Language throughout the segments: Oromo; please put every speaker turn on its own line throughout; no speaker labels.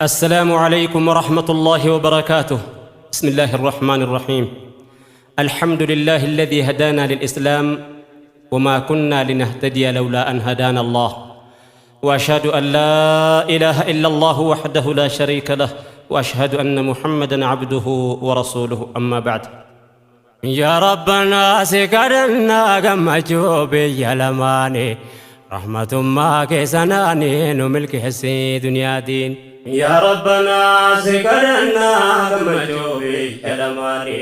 السلام عليكم ورحمة الله وبركاته. بسم الله الرحمن الرحيم. الحمد لله الذي هدانا للإسلام وما كنا لنهتدي لولا أن هدانا الله، وأشهد أن لا إله إلا الله وحده لا شريك له، وأشهد أن محمدا عبده ورسوله. أما بعد، يا ربنا si kadhanna gammachuu biyya lamaani rahmatummaa keessanaani nu milkeessi duniyaatiin. يا ربنا si kadhanna gammachuu biyya lamaani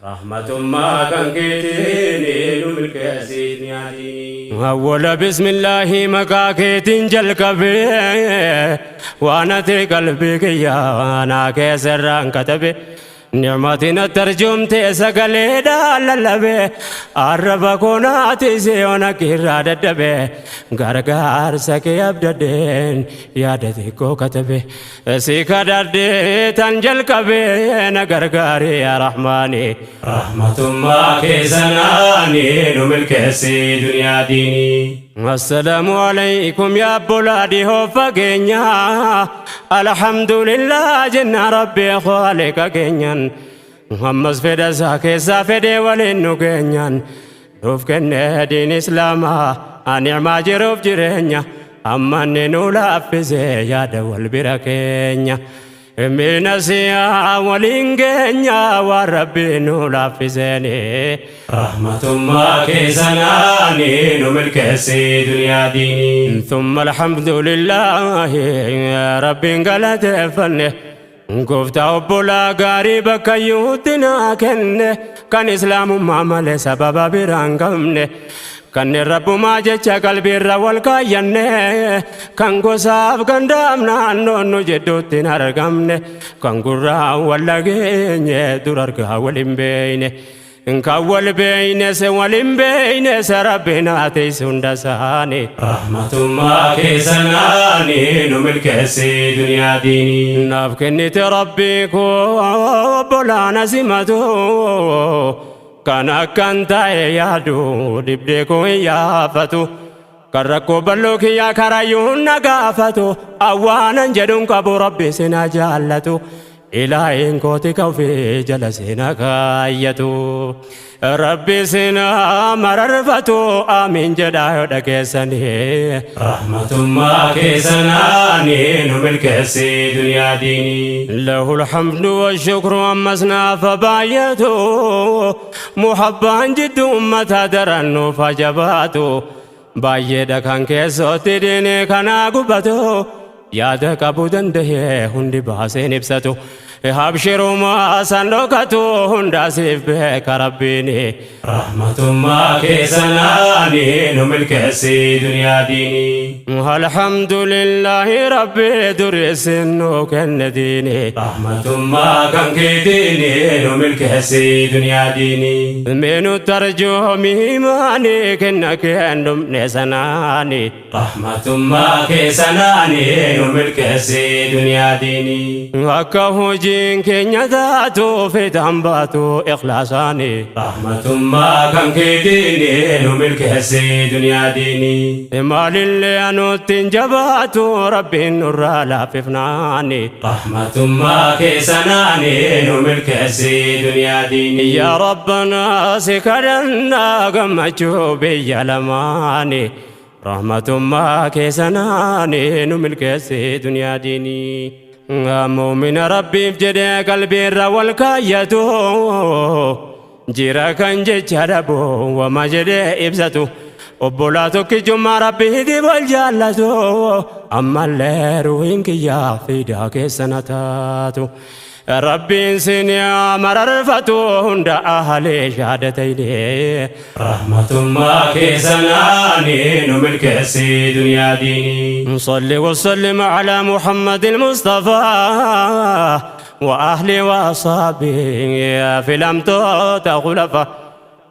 rahmatummaa kan keetiin nu milkeessi duniyaatiin. أول بسم الله maqaa keetiin jalqabee waan ati qalbii kiyyaa naa keessarraan katabe nicmatina tarjumte sagaleedhaan lallabe arraba koonaati siyoona kirraa dadhabe gargaarsa kee abdadheen yaada xiqqoo katabe si kadhadhee tan jalqabe na gargaari yaa rahmaani rahmatummaa keessanaani nu milkeessi duniyaa diinii. السلام عليكم يا بلادي هو فقينيا الحمد لله جنا ربي خالق كينيان محمد fedha keessaa fedhee waliin nu keenyan nuuf kenne diin islaamaa ni'maa jiruuf jireenya ammanni nu laaffise yaada wal bira keenya Minasiyaa waliin keenya waan rabbi nu laaffiseeni rahmatummaa keessanaani nu milkeessi duniyaa diinii. ثم الحمد لله rabbiin galateeffanne gooftaa obbolaa gaarii bakka iyyuutti naa kenne kan islaamummaa malee sababa biraan qabne kanneen rabbumaa jecha qalbiirra wal kaayyanne kan gosaaf gandaaf naannoon nu jidduutti hin argamne kan gurraa wal dhageenye dur argaa wal hin beeyne kan wal beeyne se wal hin beeyne se rabbiin haa teessu hunda isaanii rahmatummaa keessanaani nu milkeessi duniyaa diinii. Naaf kennite rabbii koo obbolaana simatu kan akkan ta'e yaadu dhibdee koo hin yaafatu kan rakkoo bal'oo kiyyaa karayyuun na gaafatu awwaanan jedhuun qabu rabbi sina jaallatu ilaahin kooti ka ofii jala sina kaayyatu rabbi sina mararfatu amiin jedhaa yoo dhageessanii rahmatummaa keessanaani nu milkeessi duniyaa diinii. له الحمد والشكر ammas naaf baay'atu muhabbaan jiddu ummata daran nuuf jabaatu baay'eedha kan keessootti diinii kanaa gubatu yaada qabu dandahee hundi baaseen ibsatu habshirumaa san dhokatu hundaasiif beeka rabbiini rahmatummaa keessanaani nu milkeessi duniyaa diinii. الحمد لله rabbi dureessin nu kenne diini rahmatummaa kan keetiini nu milkeessi duniyaa diinii. Meenu tarjoomi imaani kenna kennumne sanaani rahmatummaa keessanaani nu milkeessi duniyaa diinii. Akka hojiin keenya taatu fiixaan baatu ikhlaasaani rahmatummaa kan keetiini nu milkeessi duniyaa diinii. Maalillee anutti hin jabaatu rabbiin nurraa laaffifnaani rahmatummaa keessanaani nu milkeessi duniyaa diinii. يا ربنا si kadhannaa gammachuu biyya lamaani rahmatummaa keessanaani nu milkeessi duniyaa diinii. Muumina rabbiif jedhee qalbiirra wal kaayyatu jira kan jecha dhabu wama jedhee ibsatu obbolaa tokkichummaa rabbiitiif wal jaallatu ammallee ruhiin kiyyaa fiidaa keessana taatu. Rabbiin sin mararfatu hunda ahalee shaadatayne rahmatummaa keessanaani nu milkeessi duniyaa diinii. صل وسلم على محمد المصطفى وأهله وأصحابه في الأمتوت خلفا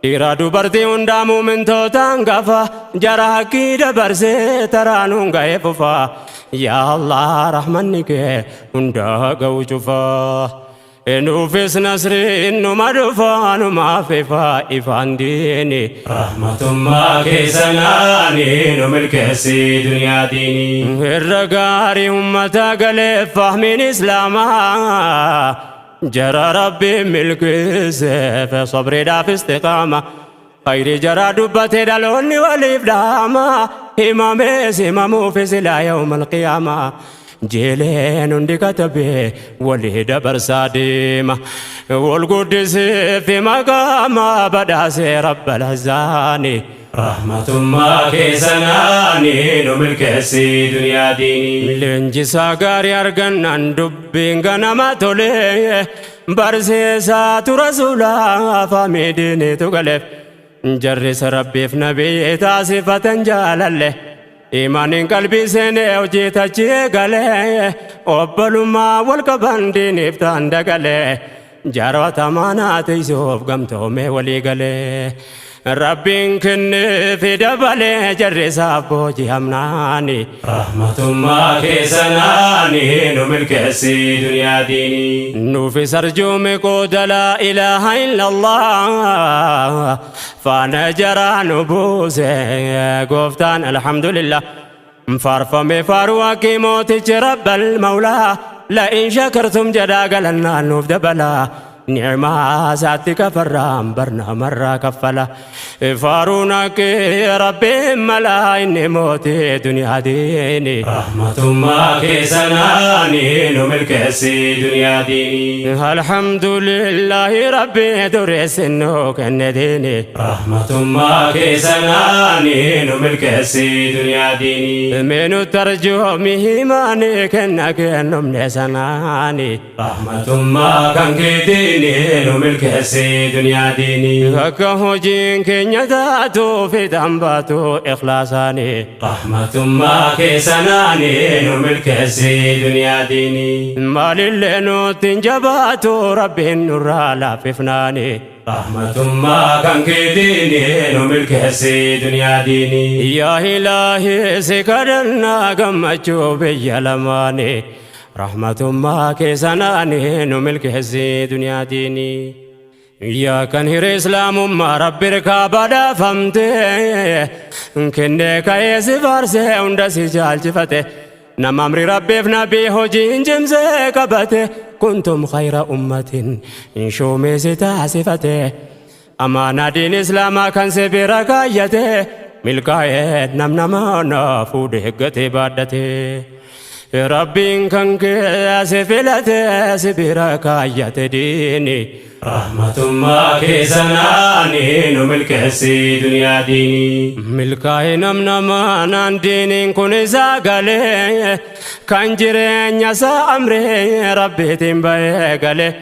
dhiiraa dubartii hundaa muumintootaan gafa jara hakkii dabarsee taraanuun ga'ee fufa yaa Allah rahmanni kee hundaa ga'u cufaa. Nuufis nasriin numa dhufaa numaaf ifaa ifaan diini.
Rahmatummaa keessanaani nu milkeessi duniyaa diinii.
Irra gaarii ummata galeef fahmiin islaamaa jara rabbiin milkeesseef sabriidhaaf istiqaama. Khayri jara dubbate dhaloonni waliif dhaama himamees himamuufis ilaa yawma alqiyaamaa. Jeeleen hundi katabee walii dabarsaa deema. Wal guddisee fi maqaama badhaasee rabbal azzaani.
Rahmatummaa keessanaani nu milkeessi duniyaa diinii.
Leenjisaa gaarii argannaan dubbiin ganama tolee barsiisaatu rasuulaa faamii diiniitu galeef. Jarrisa rabbiif nabii taasifatan jaalalle. Imaaniin qalbii seenee hojii tachii galee obbolummaa wal qaban diiniif ta'an dagalee jaarota maanaa tiisuuf gamtoomee walii galee. Rabbiin kenneefi dabalee jarrisaaf booji'amnaani.
Rahmatummaa keessanaani nu milkeessi duniyaa diinii.
Nuufis arjuume qooda laa ilaaha illallah faana jaraa nu buuse gooftaan alhamdulillah. Faarfame faaruu haqqii mootichi rabbal mawlaa la'in shakartum jedhaa galannaan nuuf dabalaa. Ni'maa isaatti kafarraan barnaamarraa kaffala. Faaruun haqqii rabbiin malaa inni mootii duniyaa diini.
Rahmatummaa keessanaani nu milkeessi duniyaa diinii.
Alhamdulillahi rabbi dureessi nuu kenne diini.
Rahmatummaa keessanaani nu milkeessi duniyaa diinii.
Meenu tarjoomi himaani kenna kennumne sanaani.
Rahmatummaa kan keetiini nu milkeessi duniyaa diinii.
Akka hojiin keenya taatu fixaan baatu ikhlaasaani.
Rahmatummaa keessanaani nu milkeessi duniyaa diinii.
Maalillee nutti hin jabaatu rabbiin nurraa laaffifnaani.
Rahmatummaa kan keetiini nu milkeessi duniyaa diinii.
Yaa ilaahi si kadhannaa gammachuu biyya lamaani. Rahmatummaa keessanaani nu milkeessi duniyaa diinii. Yaa kan hiree islaamummaa rabbi irkaa badhaafamte kennee ka'ee si faarsee hunda si jaalchifate nama amri rabbiif nabii hojiin cimsee qabate kuntum khayra ummatin shuumee si taasifate amaanaa diin islaamaa kan si bira kaayyate milkaa'ee nam namaa fuudhee eeggatee baadhate. Rabbiin kan kee si filate si bira kaayyate diini.
Rahmatummaa keessanaani nu milkeessi duniyaa diinii.
Milkaa'ee nam namaanaan diiniin kun isaa galee kan jireenya isaa amree rabbiitiin bahee galee.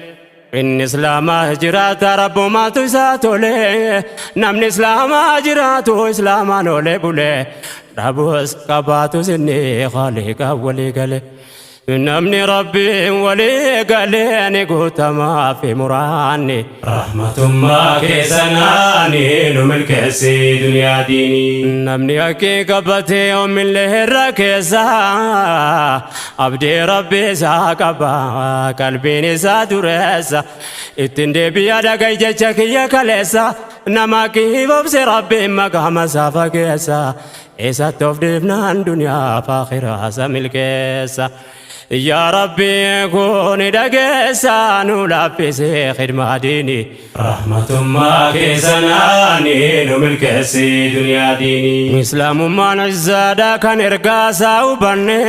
Inni islaamaa jiraata rabbumaatu isaa tolee namni islaamaa jiraatu islaamaan olee bulee dhabus qabaatus inni khaaliqa walii galee. Namni rabbiin walii galee ni guutamaa fi muraanni.
Rahmatummaa keessanaani nu milkeessi duniyaa diinii.
Namni haqqii qabatee oomillee irra keessa abdii rabbi isaa qaba qalbiin isaa dureessa ittiin deebi'a dhagai jecha kiyya kaleessa nama haqqii obse rabbiin maqaama isaa fageessa isatti of dhiifnaan duniyaa fi akhiraa isa milkeessa. Yaa Rabbi kun dhageessa nu laaffisee khidmaa diinii.
Rahmatummaa keessanaani nu milkeessi duniyaa diinii.
Islaamummaan izzaadha kan ergaa isaa hubanne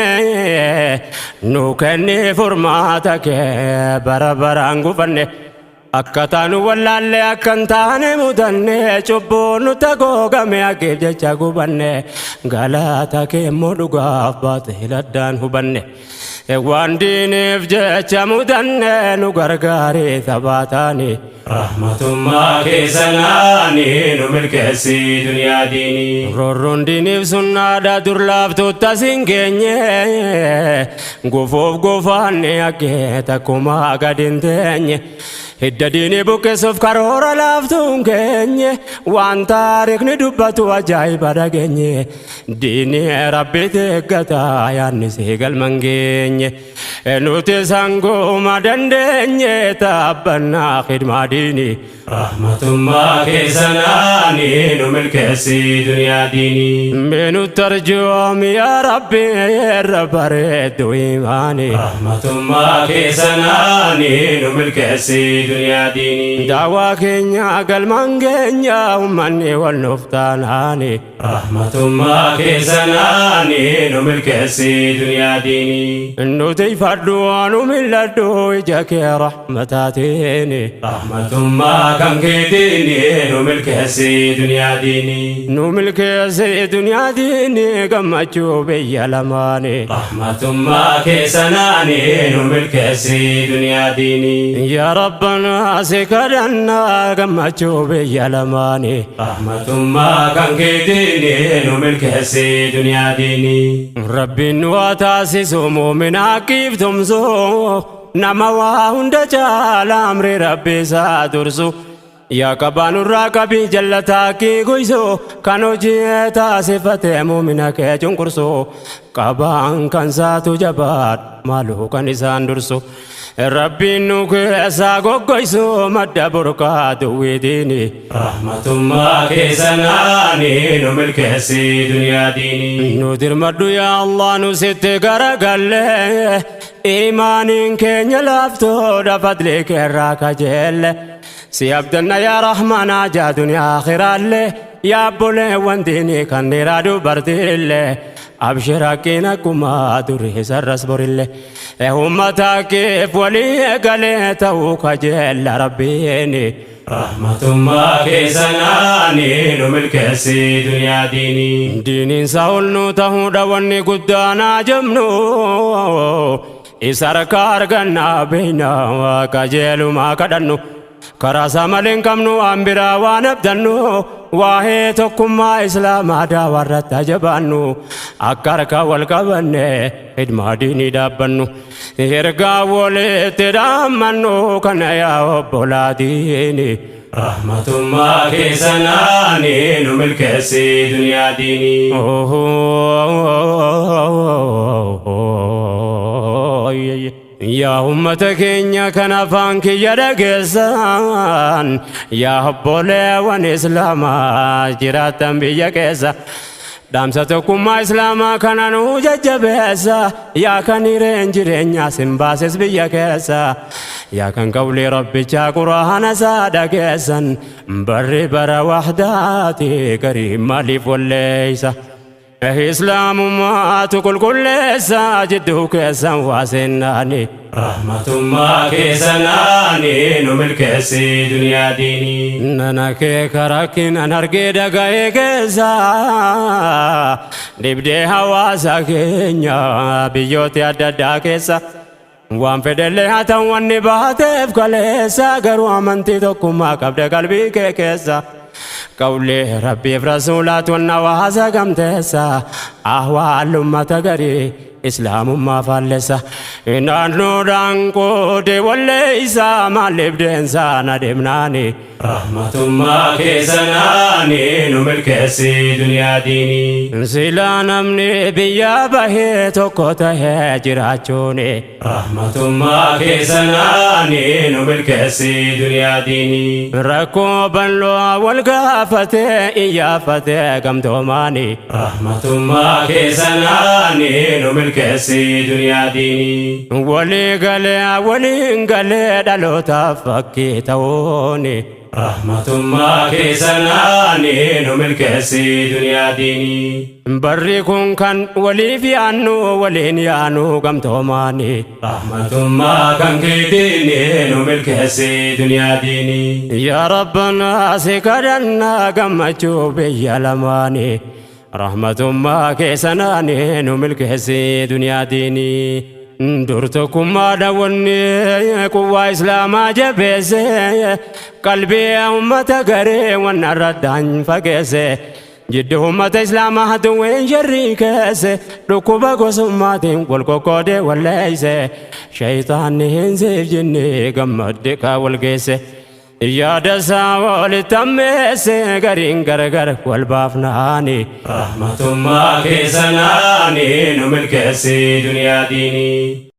nu kenni furmaata kee bara baraan gufanne. Akka taanu wallaalle akka hin taane mudanne cubbuun nutti haguugame haqeef jecha gubanne galata kee immoo dhugaaf baatee laddaan hubanne. Waan diiniif jecha mudanne nu gargaaree taphaataani.
Rahmatummaa keessanaani nu milkeessi duniyaa diinii.
Roorroon diiniif sunnaadha dur laaftuutti as hin geenye gufuuf gufaanne haqqee takkumaa gad hin teenye. Hidda diinii buqqisuuf karoora laaftuun keenye waan taarikhni dubbatu ajaa'iba dhageenye diinii rabbitti eeggata yaadni si galman geenye. Nuti sanguma dandeenye taabbannaa khidmaa diini.
Rahmatummaa keessanaanii nu milkeessi duniyaa diinii.
Mee nutti arjoomi yaa Rabbi irra bareeddu imaani.
Rahmatummaa keessanaanii nu milkeessi duniyaa diinii.
Daawaa keenya galmaan keenya ummanni wal nuuf taanaani.
Rahmatummaa keessanaanii nu milkeessi duniyaa diinii.
Nuti fadhu nu mil'adhu ija kee rahmataatiin.
Rahmatummaa kan keetiin nu milkeessi duniyaa diinii.
Nu milkeessi duniyaa diinii gammachuu biyya lamaani.
Rahmatummaa keessanaanii nu milkeessi duniyaa diinii.
Yaa Rabbanaa si kadhannaa gammachuu biyya lamaani.
Rahmatummaa kan keetiin nu milkeessi duniyaa diinii.
Rabbiin nu haa taasisu muumina haqiif tumsu, nama waa hunda caala amri Rabbi isaa dursu. Yaa qabaa nurraa qabii jallataa kii guysu, kan hojii taasifatee muumina kee cunqursu. Qabaan kan saatu jabaadha maaluu kan isaan dursu. Rabbiin nu keessaa goggoysu madda burqaa duwwiitiini.
Rahmatummaa keessanaanii nu milkeessi duniyaa diinii.
Nu dirmadhu yaa Allah, nu sitti garagalle, imaaniin keenya laaftoodha, fadlii keerraa kajeelle. Si abdanna yaa Rahmaanaa jaa duniyaa akhiraallee, yaa obboleewwan diinii kan dhiiraa dubartiillee. Abshir haqqiin akkuma durii sarras borillee. Uummata keef walii galee ta'uu kajeella Rabbiini.
Rahmatummaa keessanaanii nu milkeessi duniyaa diinii.
Diiniin ol nu ta'uudha wanni guddaanaa jabnu, isa harka argannaa beeyna qajeelumaa kadhannu. Karaa isaa malee hin qabnu waan biraa waan abdannu, waa'ee tokkummaa islaamaa daawarratti ajabaannu, akka harka wal qabanne hidmaa diinii dhaabbannu, ergaa walitti dhaammannu kana yaa obbolaa diini.
Rahmatummaa keessanaanii nu milkeessi duniyaa diinii.
Yaa ummata keenya kan afaan kiyya dhageessan, yaa obboleewwan islaamaa jiraattan biyya keessa, dhaamsa tokkummaa islaamaa kana nu jajjabeessa. Yaa kan hireen jireenyaa sin baases biyya keessa, yaa kan qawlii rabbichaa quraana isaa dhageessan, barri bara wahdaati, garii maaliif walleeysa? Islaamummaatu qulqulleessa jidduu keessan waa seennaani.
Rahmatummaa keessanaanii nu milkeessi duniyaa diinii.
Nana kee karakkinan argee dhaga'ee keessa, dhibdee hawaasa keenya biyyooti adda addaa keessa. Waan fedhellee haa ta'u wanni baateef kaleessa, garuu amantii tokkummaa qabda qalbii kee keessa. Qawlee Rabbiif rasuulaatu wanna hawaasa gamteessa, ahwaal ummata garii islaamummaa faallessa. Naannoodhaan qoodee walleeysa maaliif deensaa na deemnaani.
Rahmatummaa keessanaanii nu milkeessi duniyaa diinii.
Silaa namni biyya bahee tokko tahee jiraachuuni.
Rahmatummaa keessanaanii nu milkeessi duniyaa diinii.
Rakkoo bal'oo wal gaafatee iyyaafatee gamtoomaani.
Rahmatummaa keessanaanii nu milkeessi duniyaa diinii.
Walii galee waliin galee dhalootaaf fakkii ta'uuni.
Rahmatummaa keessanaanii nu milkeessi duniyaa diinii.
Barri kun kan waliif yaannu waliin yaanu gamtoomaani.
Rahmatummaa kan keetiin nu milkeessi duniyaa diinii.
Yaa Rabbanaa si kadhannaa gammachuu biyya lamaani. Rahmatummaa keessanaanii nu milkeessi duniyaa diinii. Dur tokkummaadha wanni quwwaa islaamaa jabeesse, qalbii ummata garee wanna irraddaan fageesse. Jidduu ummata islaamaa haduwween sharrii keesse, dhukkuba gosummaatiin wal qoqqoodee walleeyse. Shayitaanni hin siif jinni gammadde kaa wal geesse. Yaada isaa walitti ammeesse gariin gargar wal baafnaani.
Rahmatummaa keessanaanii nu milkeessi duniyaa diinii.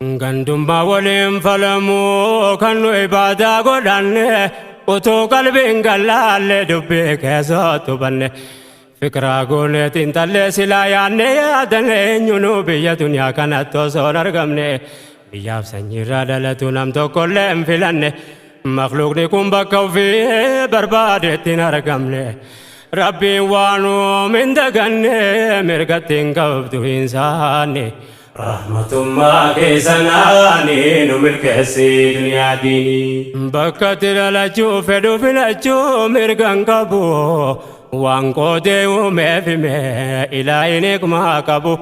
Gandummaa waliin falamuu kan nu ibaadaa godhanne utuu qalbiin gallaalle dubbii keessatti hubanne fikiraa gooneetiin tallee silaa yaanne yaadanne eenyunuu biyya duniyaa kanatti osoo hin argamne biyyaaf sanyiirraa dhalatu nam tokkollee hin filanne makluuqni kun bakka ofii barbaadetti hin argamne Rabbiin waan uume hin daganne mirgatti hin qabdu hin saanne.
Rahmatummaa keessanaanii nu milkeessi duniyaa diinii.
Bakka itti dhalachuu fedhu filachuu mirga hin qabu. Waan qoodee uumeef hime ilaahin hikmaa qabu.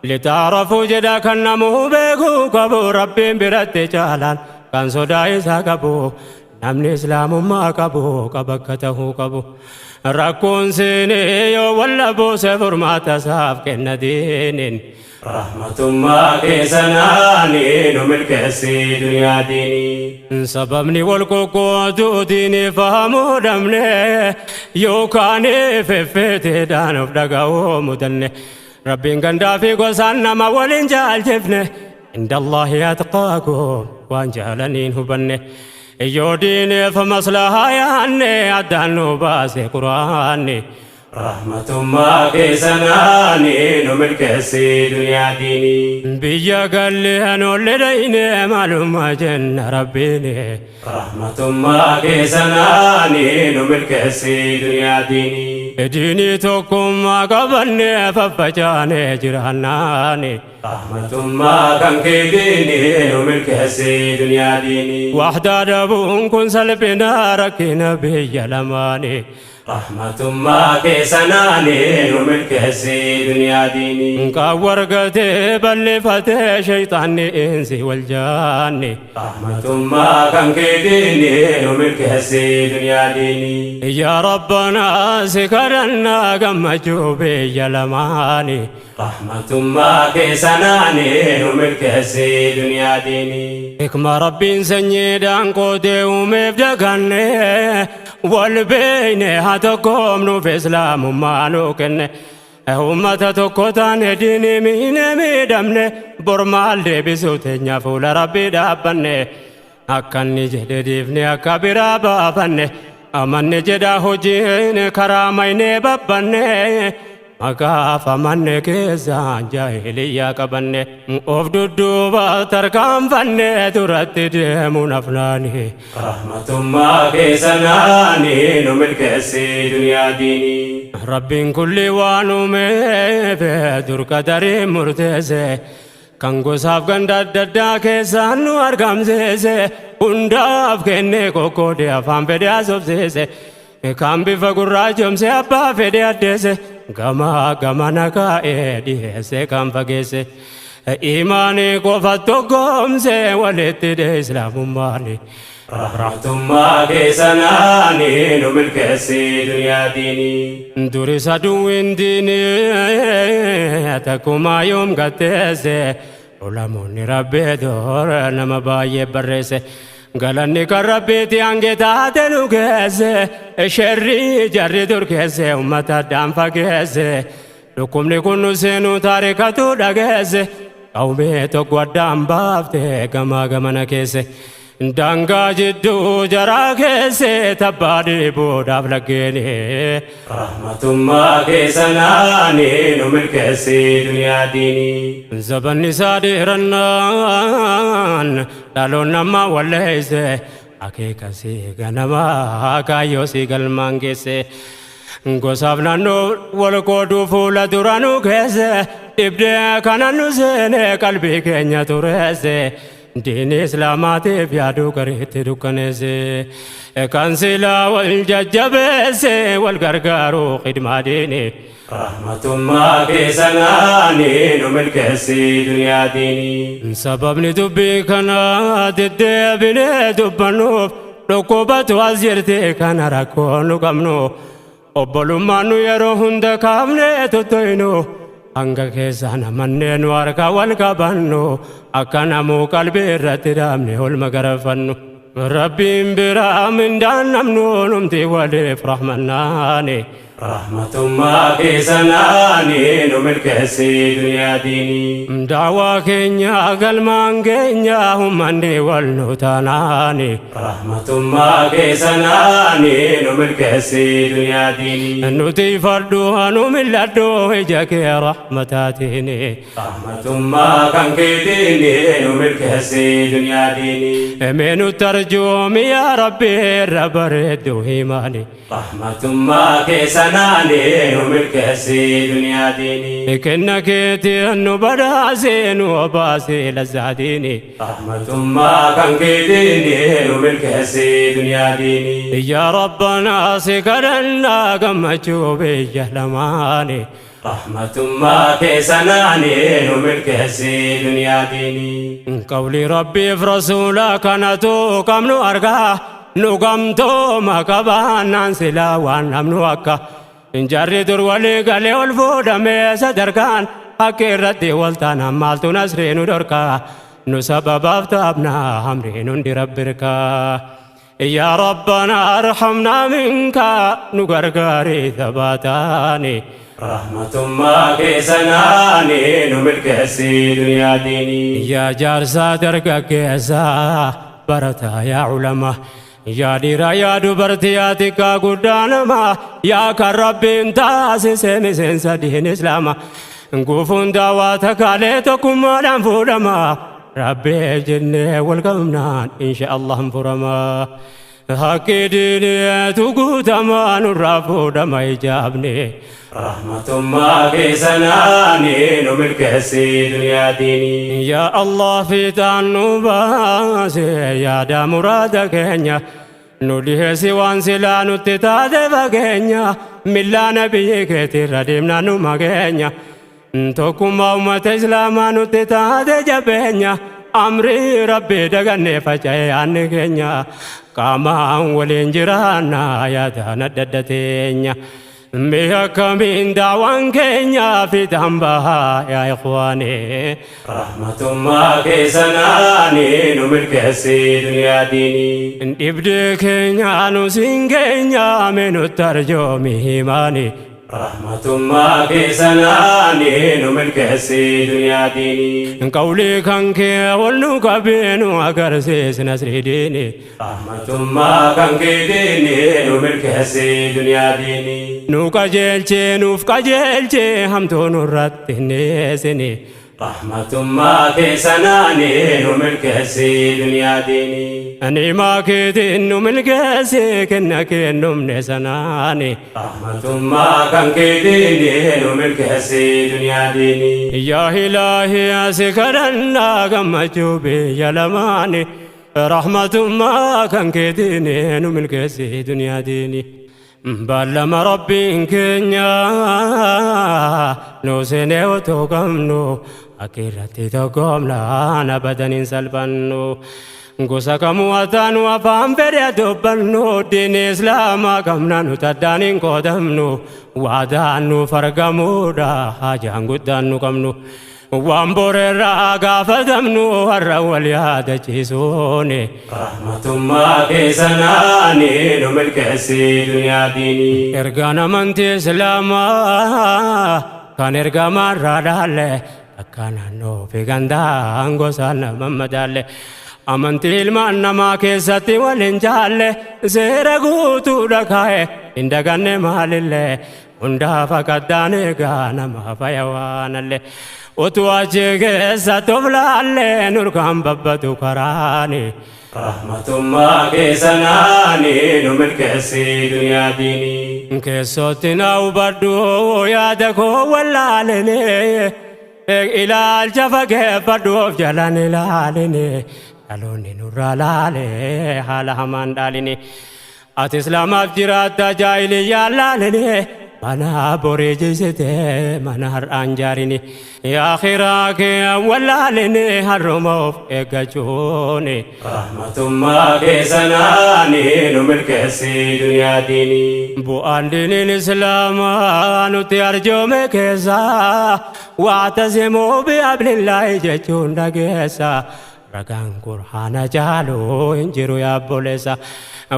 Litaarafuu jedha kan namuu beekuu qabu Rabbiin biratti caalaan kan sodaa isaa qabu. Namni islaamummaa qabu qaba akka tahuu qabu. Rakkoon seenee yoo walla buuse furmaata isaaf kenna diiniin.
Rahmatummaa keessanaanii nu milkeessi duniyaa diinii.
Sababni wal qoqqooduu diinii fahamuu dhabne yookaan feffeeteedhaan of dhaga'uu mudanne. Rabbiin gandaa fi gosaan nama waliin jaalchifne. Inda Allahi atqaakum waan jaalaniin hubanne. Yoo diiniif maslahaa yaanne addaan nu baase Quraanni.
Rahmatummaa keessanaanii nu milkeessi duniyaa diinii.
Biyya gallee nolle dhayne maalummaa jenna Rabbiini.
Rahmatummaa keessanaanii nu milkeessi duniyaa diinii.
Diinii tokkummaa qabanne faffacaane jiraannaani.
Rahmatummaa kan keetiini nu milkeessi duniyaa diinii.
Waxdaa dhabuun kun salphina rakkina biyya lamaani.
Rahmatummaa keessanaanii nu milkeessi duniyaa diinii.
Qaawwargatee bal'ifatee shayxaanni insi wal jaanni.
Rahmatummaa kan keetiini nu milkeessi duniyaa diinii.
Yaa Rabbanaa si kadhannaa gammachuu biyya lamaani.
Rahmatummaa keessanaanii nu milkeessi duniyaa diinii.
Hikma Rabbiin sanyiidhaan qoodee uumeef daganne wal beeyne haa tokkoomnuuf islaamummaa nuu kenne. Uummata tokko taane diinii miine miidhamne bor maal deebisuu teenya fuula Rabbii dhaabbanne. Akka inni jedhe dhiifne akka biraa baafanne amanne jedha hojiin karaa maynee babbanne. Maqaaf amanne keessaan jaahiliyyaa qabanne of dudduuba tarkaanfanne duratti deemuun afnaani.
Rahmatummaa keessanaanii nu milkeessi duniyaa diinii.
Rabbiin kulli waan uumeef dur qadarii murteesse kan gosaaf ganda adda addaa keessaan nu argamsiise hundaaf kennee qoqqoodee afaan fedhe haasofsiise. Kan bifa gurraachomse abbaa fedhe addeesse gama gamana kaa'ee dhiyeesse kan fageesse. Imaanii qofa tokkoomse walitti dhe islaamummaani.
Rahmatummaa keessanaanii nu milkeessi duniyaa diinii.
Duris aduwwiin diinii takkumaa yoom gatteesse ulamoonni rabbii dur nama baay'ee barreesse. Galanni kan Rabbiiti hange taate nu geesse sherrii jarri dur keesse uummata addaan fageesse. Dhukkubni kun nu seenuu taarikatu dhageesse qawmee tokko addaan baafte gamaa gamana keesse. Daangaa jidduu jaraa keesse tabbaa dhiibuudhaaf laggeeni.
Rahmatummaa keessanaanii nu milkeessi duniyaa diinii.
Zabanni isaa dheerannaan dhaloon nama walleesse akeekasii ganamaa kaayyoo sii galmaan geesse. Gosaaf naannoo wal qooduu fuula dura nu keesse dhibdee kana nu seene qalbii keenya tureesse. Diinii islaamaatiif yaaduu gariitti dukkaneesse. Kan silaa wal jajjabeesse wal gargaaruu khidmaa diinii.
Rahmatummaa keessanaanii nu milkeessi duniyaa diinii.
Sababni dubbii kanaa deddeebinee dubbannuuf dhukkubatu as jirti kana rakkoo nu qabnu. Obbolummaan nu yeroo hunda kaafnee tuttuqnu hanga keessaan amannee nu harka wal qabannu akka namuu qalbii irratti dhaabne olma garafannu. Rabbiin biraa mindaan namnu numti waliif rahmannaani.
Rahmatummaa keessanaanii nu milkeessi duniyaa diinii.
Daawaa keenya galmaan keenya ummanni wal nu taanaani.
Rahmatummaa keessanaanii nu milkeessi duniyaa diinii.
Nuti fardhu anu mil'adhu ija kee rahmataatiin.
Rahmatummaa kan keetiin nu milkeessi duniyaa diinii.
Mee nutti arjoomi yaa Rabbi irra bareeddu himaani.
Rahmatummaa keessanaanii nu milkeessi duniyaa diinii.
Kenna keetiin nu badhaasee nu obaasee lazzaatiini.
Rahmatummaa kan keetiin nu milkeessi duniyaa diinii.
Yaa Rabbanaa si kadhannaa gammachuu biyya lamaani.
Rahmatummaa keessanaanii nu milkeessi duniyaa diinii.
Qawli Rabbiif rasuula kanatu qabnu argaa nu gamtooma qabaannaan silaa waan namnu akka. Jarri dur walii galee ol fuudhamee sadarkaan akka irratti wal taanaan maaltu nasrii nu dhorkaa nu sababaaf taabnaa hamriin hundi rabbirkaa. Yaa Rabbanaa arhamnaa minkaa nu gargaarii thabaataani.
Rahmatummaa keessanaanii nu milkeessi duniyaa diinii.
Yaa jaarsaa dargaggeessaa barataa yaa ulamaa. Yaa dhiiraa yaa dubartii yaa xiqqaa guddaa namaa yaa kan Rabbiin taasise miseensa diin Islaamaa. Gufuun daawaa takaalee tokkummaadhaan fuudhama. Rabbiif jennee wal qabnaan insha Allah hin furama. Haqqi diiniitu guutamaa nurraa fuudhama ijaabne.
Rahmatummaa keessanaanii nu milkeessi duniyaa diinii.
Yaa Allah fiixaan nu baase yaada muraada keenya. Nu dhiheessi waan silaa nutti taate fageenya. Millaa nabiyyi keetirra deemnaa nu mageenya. Tokkummaa uummata Islaamaa nutti taate jabeenya. Amrii Rabbii dagannee faca'ee yaadni keenya. Qaamaan waliin jiraannaa yaadaan adda adda teenya. Mee akkamiin daawaan keenya fiixaan bahaa yaa ikhwaanii.
Rahmatummaa keessanaanii nu milkeessi duniyaa diinii.
Dhibdee keenya nu siin keenya mee nutti arjoomi himaani.
Rahmatummaa keessanaanii nu milkeessi duniyaa diinii.
Qawlii kan kee ol nu qabee nu agarsiis nasrii diini.
Rahmatummaa kan keetiin nu milkeessi duniyaa diinii.
Nu qajeelchee nuuf qajeelchee hamtuu nurratti hin dhiyeessini.
Rahmatummaa keessanaanii nu milkeessi duniyaa diinii.
Ni'imaa keetiin nu milkeessi kenna kennumne sanaani.
Rahmatummaa kan keetiin nu milkeessi duniyaa diinii.
Yaa Ilaahi asi kadhannaa gammachuu biyya lamaani. Rahmatummaa kan keetiin nu milkeessi duniyaa diini. Baallama Rabbiin keenya nu seenee otoo qabnu akka irratti tokkoomnaan abadan hin salphannu. Gosa kamuu ataanu afaan fedhe dubbannu diin Islaamaa qabna nu addaan hin qoodamnu waadaan nuuf argamuudha haajaan guddaan nu qabnu. Waan boreerraa gaafatamnu har'a wal yaadachiisuuni.
Rahmatummaa keessanaanii nu milkeessi duniyaa diinii.
Ergaan amantii Islaamaa kan ergamaarraa dhaalle akka naannoo fi gandaan gosaan nama madaalle. Amantii ilmaan namaa keessatti wal hin jaalle seera guutuudha kaa'e hin daganne maalillee hundaaf akaddaan eegaa nama faya waanallee. Utuu achi keessatti of laallee nurkaan babbatu karaani.
Rahmatummaa keessanaanii nu milkeessi duniyaa diinii.
Keessootti na hubadhu yaada koo wallaalini. Ilaalcha fageeffadhu of jalaan ilaalini. Dhaloonni nurraa laale haala hamaan dhaalini. Ati Islaamaaf jiraatta jaahiliyyaan laalini. Mana borii jisite mana har'aan jaarini. Yaa akhiraa kee wallaalini har'uma of eeggachuuni.
Rahmatummaa keessanaanii nu milkeessi duniyaa diinii.
Bu'aan diiniin Islaamaa nutti arjoome keessaa wa'tasimuu bihablillaahi jechuun dhageessa. Ragaan Qur'aana caalu hin jiru yaa obboleessa.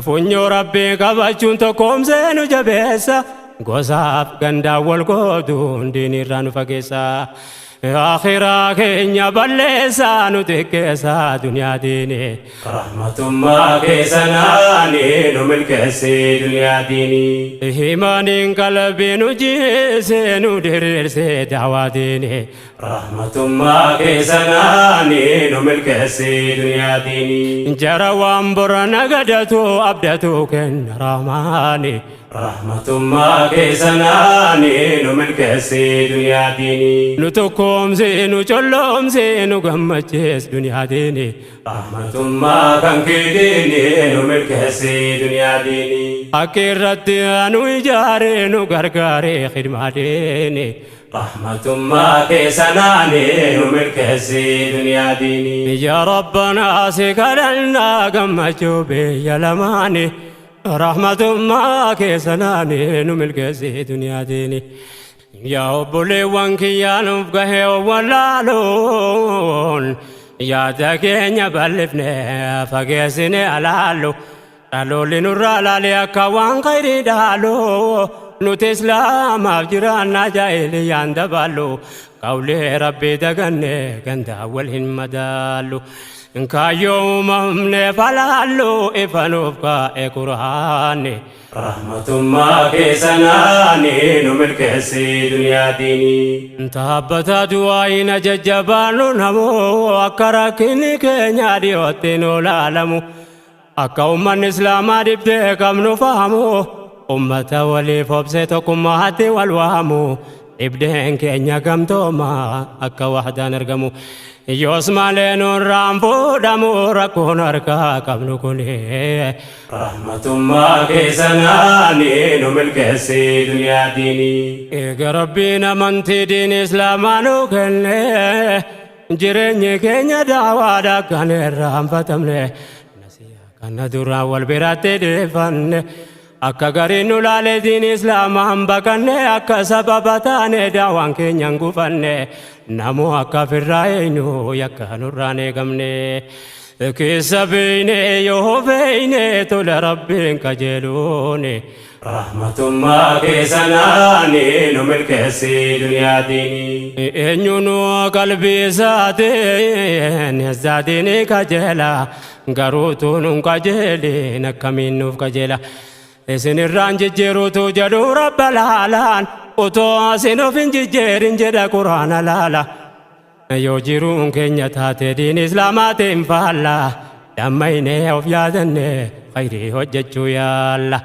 Funyoo Rabbii qabachuun tokkoomsee nu jabeessa.
Gosaaf gandaan wal qooduun diinirraa nu fageessa. Akhiraa keenya balleessaa nu xiqqeessa duniyaa diini.
Rahmatummaa keessanaani nu milkeessi duniyaa diini.
Imaaniin qalbii nu jiise nu diriirse daawaa diini.
Rahmatummaa keessanaani nu milkeessi duniyaa diini.
Jara waan bora nagadatu abdatu kenna rahmaani.
Rahmatummaa keessanaani nu milkeessi duniyaa diini.
Nu tokkoomse nu colloomse nu gammachiis duniyaa diini.
Rahmatummaa kan keetiini nu milkeessi duniyaa diini.
Akka irratti nu ijaare nu gargaare khidmaa diini.
Rahmatummaa keessanaani nu milkeessi duniyaa diini.
Yaa Rabbanaa si kadhannaa gammachuu biyya lamaani. Rahmatummaa keessanaani nu milkeessi duniyaa diini. Yaa obboleewwan kiyyaa nuuf gahee wallaaluun yaada keenya bal'ifne fageessine alaallu. Dhaloolli nurraa laalee akka waan khayrii dhaalu nuti islaamaaf jiraannaa jaahiliyyaan dabaallu qawlee rabbii daganne gandaa wal hin madaallu. Kaayyoo uumamne falaallu ifa nuuf kaa'e quraanni.
Rahmatummaa keessanaani nu milkeessi duniyaa diini.
Taabbata du'aayina jajjabaannu namoo akka rakkinni keenya dhiyootti nu laalamu. Akka uummanni islaamaa dhibdee qabnu fahamu. Ummata waliif obsee tokkummaatti wal waamu. Dhibdeen keenya gamtooma akka wahdaan argamu. Yoos malee nurraan fuudhamu rakkoon harkaa qabnu kuni.
Rahmatummaa keessanaani nu milkeessi duniyaa diini.
Eega Rabbiin amantii diin islaamaa nu kenne jireenyi keenya daawaadha kan irraanfatamne. Nasiyaa kana duraan wal biratti dhiifanne. Akka gariin nu laalee diin islaamaan baqanne akka sababa taane daawaan keenya hin gufanne namoo akka firraa eenyu yakka nurraan eegamne. Keessa beeyne yoo beeyne tola Rabbiin qajeeluuni.
Rahmatummaa keessanaani nu milkeessi duniyaa diini.
Eenyuun qalbii isaatiin isaatiin qajeela garuu tunuun qajeelin akkamiin nuuf qajeela. Isin irraan jijjiiruutu jedhu rabba laalaan utoo isin of hin jijjiirin jedha quraana laala. Yoo jiruun keenya taate diin islaamaatiin faalla dammaynee of yaadanne khayrii hojjechuu yaalla.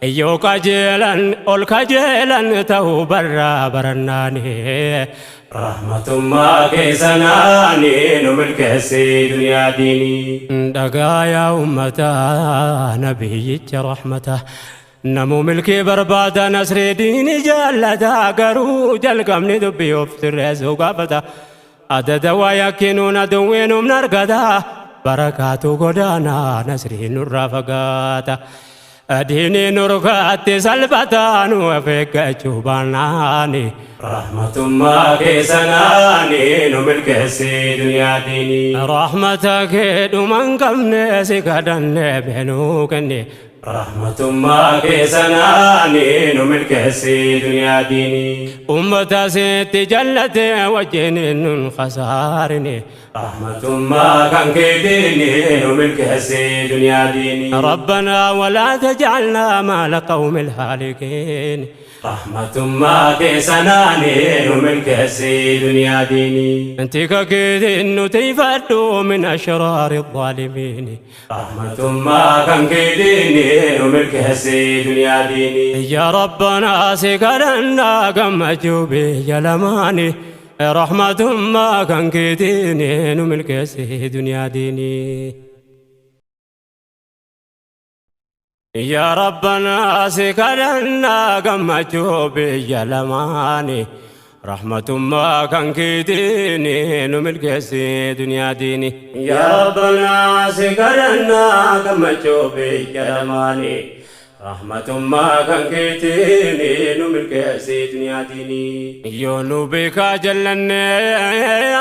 Yoo qajeelan ol qajeelan ta'uu barraa barannaani.
Rahmatummaa keessanaani nu milkeessi duniyaa diini.
Dhagaa yaa uummataa nabiyyicha rahmata. Namuu milkii barbaada nasrii diini jaallata garuu jalqabni dubbii of sirreessuu gaafata. Adada waa yakkinuun aduwwiin humna argata. Barakaatu godaanaa nasrii nurraa fagaata. Diinii nurkaatti salphataa nu of eeggachuu baannaani.
Rahmatummaa keessanaani nu milkeessi duniyaa diini.
Rahmata kee dhuma hin qabne si kadhanne beenuu kenne.
Rahmatummaa keessanaani nu milkeessi duniyaa diini.
Ummata sitti jallate wajjin nun khasaarine.
Rahmatummaa kan keetiini nu milkeessi duniyaa diini.
ربنا ولا تجعلنا مع القوم الهالكين.
Rahmatummaa keessanaani nu milkeessi duniyaa diini.
انت ككيد نتيفدو من أشرار الظالمين.
Rahmatummaa kan keetiini nu milkeessi duniyaa diini.
يا ربنا سكرنا قمجوا بي لماني رحمة ما كان كيديني نملك دنيا ديني. يا ربنا سكرنا قمجوا بي لماني رحمة ما كان كيديني نملك دنيا ديني.
يا ربنا سكرنا قمجوا بي لماني رحمة ما كان كيديني نملك دنيا ديني.
Yoo nu beekaa jallanne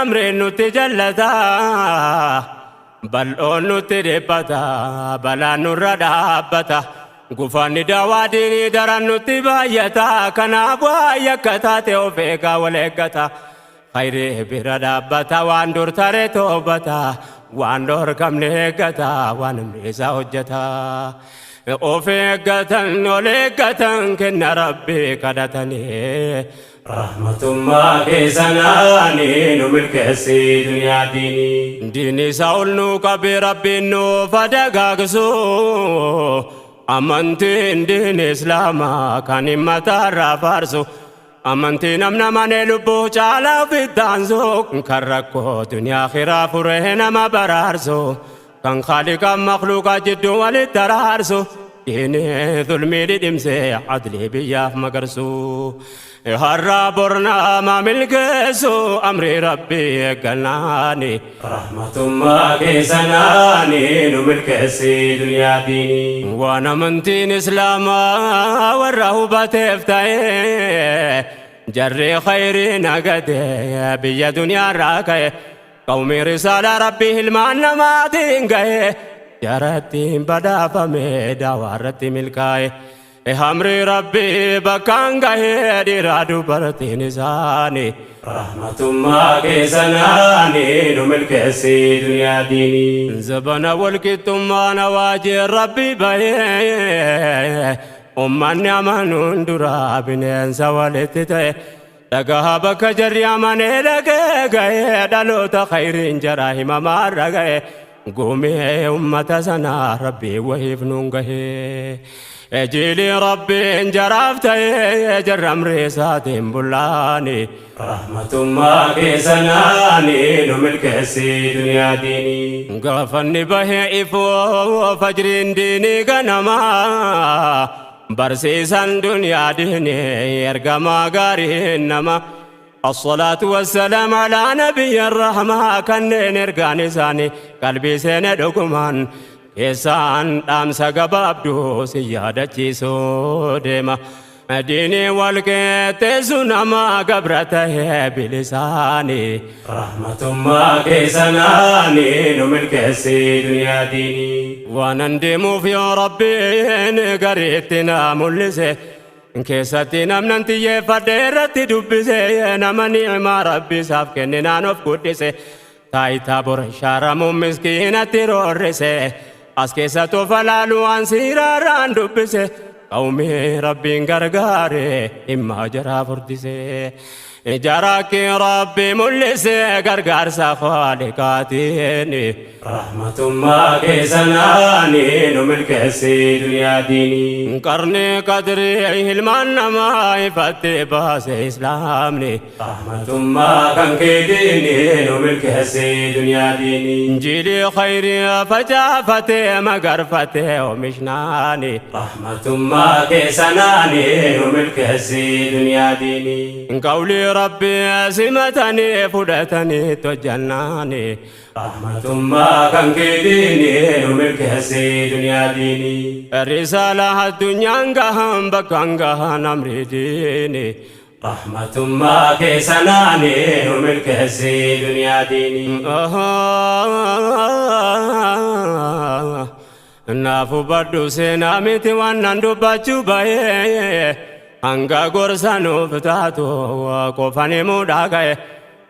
amreen nutti jallata bal'oon nutti dhiphata balaan nurra dhaabbata. Gufanni daawaa diinii daran nutti baay'ata. Kanaaf waa yakka taate of eegaa wal eeggata. Khayrii bira dhaabbata waan dur tare toobata. Waan dhorkamne eeggata waan isaa hojjeta. Of eeggatan ol eeggatan kenna Rabbii kadhatanii.
Rahmatummaa keessanaanii nu milkeessi duniyaa diinii.
Diinii isaa ol nuu qabee Rabbiin nuuf dagaagsu. Amantiin diin Islaamaa kan himmataarraa faarsu. Amantii namna manee lubbuu caalaa ofittaansu. Kan rakkoo duniyaa akhiraa furee nama baraarsu. Kan khaaliqa makhluuqa jidduu walitti araarsu. Diinii zulmii dhidhimsee adlii biyyaaf magarsu. Har'a bornaa milkeessu amrii Rabbii eeggannaani.
Rahmatummaa keessanaanii nu milkeessi duniyaa diinii.
Waan amantiin Islaamaa warra hubateef ta'e jarri khayrii nagate biyya duniyaarraa ka'e qawmii risaalaa Rabbii ilmaan namaatiin ga'e jarattiin badhaafame daawaa irratti milkaa'e. Hamri Rabbii bakkaan gahee dhiiraa dubartiin isaanii.
Rahmatummaa keessanaanii nu milkeessi duniyaa diinii.
Zabana walqixxummaan awaajii Rabbii bahee ummanni amanuun duraa bineensa walitti ta'e. Dhagaha bakka jarri amanee dhagee gahee dhaloota khayriin jaraa himamaarra ga'e. Gumee ummata sanaa Rabbii wahiif nuun gahee. Ejiili Rabbiin jaraaf ta'ee jarra amrii isaatiin bullaani.
Rahmatummaa keessanaanii nu milkeessi duniyaa diinii.
Gaafanni bahee ifoo fajriin diinii ganamaa. Barsiisan duniyaa diinii ergamaa gaariin nama. الصلاة والسلام على نبي الرحمة kanneen ergaan isaanii qalbii seene dhugumaan keessaan dhaamsa gabaabduu si yaadachiisuu deema. Diinii wal qeexxeessu nama gabra tahee bilisaanii.
Rahmatummaa keessanaanii nu milkeessi duniyaa diinii.
Waanan deemuuf yoo Rabbiin gariitti na mul'ise. Keessatti namnan xiyyeeffadhe irratti dubbise nama ni'imaa Rabbi isaaf kenninaan of guddise. Taayitaa bor shaaramuun miskiinatti roorrise. As keessa tofa laalu waan siiraarraan dubbise. Qawmii Rabbiin gargaare dhimma jaraa furdise. Jaraakki Rabbi mul'ise gargaarsa khaaliqaatiin.
Rahmatummaa keessanaanii nu milkeessi duniyaa diinii.
Qarni qadrii ilmaan namaa ifatti baase Islaamni.
Rahmatummaa kan keetiini nu milkeessi duniyaa diinii.
Injiilii khayrii facaafatee magarfatee oomishnaani.
Rahmatummaa keessanaanii nu milkeessi duniyaa diinii.
Qawlii Rabbii simatanii fudhatanii tojjannaani.
Rahmatummaa kan keetiini nu milkeessi duniyaa diinii.
Risaalaa addunyaan gahan bakkaan gahan amrii diini.
Rahmatummaa keessanaanii nu milkeessi duniyaa diinii.
Naaf hubadhu seenaa miti waan nan dubbachuu bahee hanga gorsa nuuf taatu qofan himuudhaa ka'e.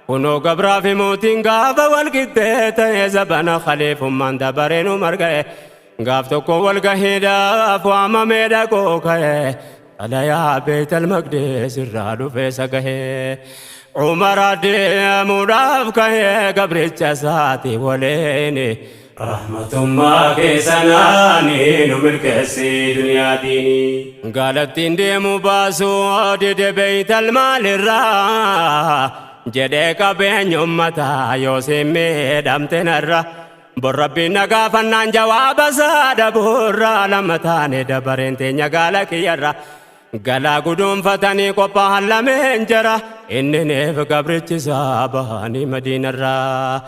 Kunoo gabraa fi mootiin gaafa wal qixxee ta'e zabana khaliifummaan dabaree nu marga'e. Gaaf tokko wal gahiidhaaf waamamee dhaqoo ka'e. Xalayaa Beetal Maqdees irraa dhufee sagahee. Umar adeemuudhaaf ka'ee gabricha isaati waliin.
Rahmatummaa keessanaanii nu milkeessi duniyaa diinii.
Gaalattiin deemu baasuu dide Beeytal maalirraa jedhee qabeenya ummataa yoo siin miidhamte narra. Bor Rabbiin na gaafannaan jawaaba isaa dhabuurraa lama taane dabareen teenya gaala kiyyarra. Galaa guduunfatanii qophaa'an lameen jara inniniif gabrichi isaa bahanii Madiinarraa.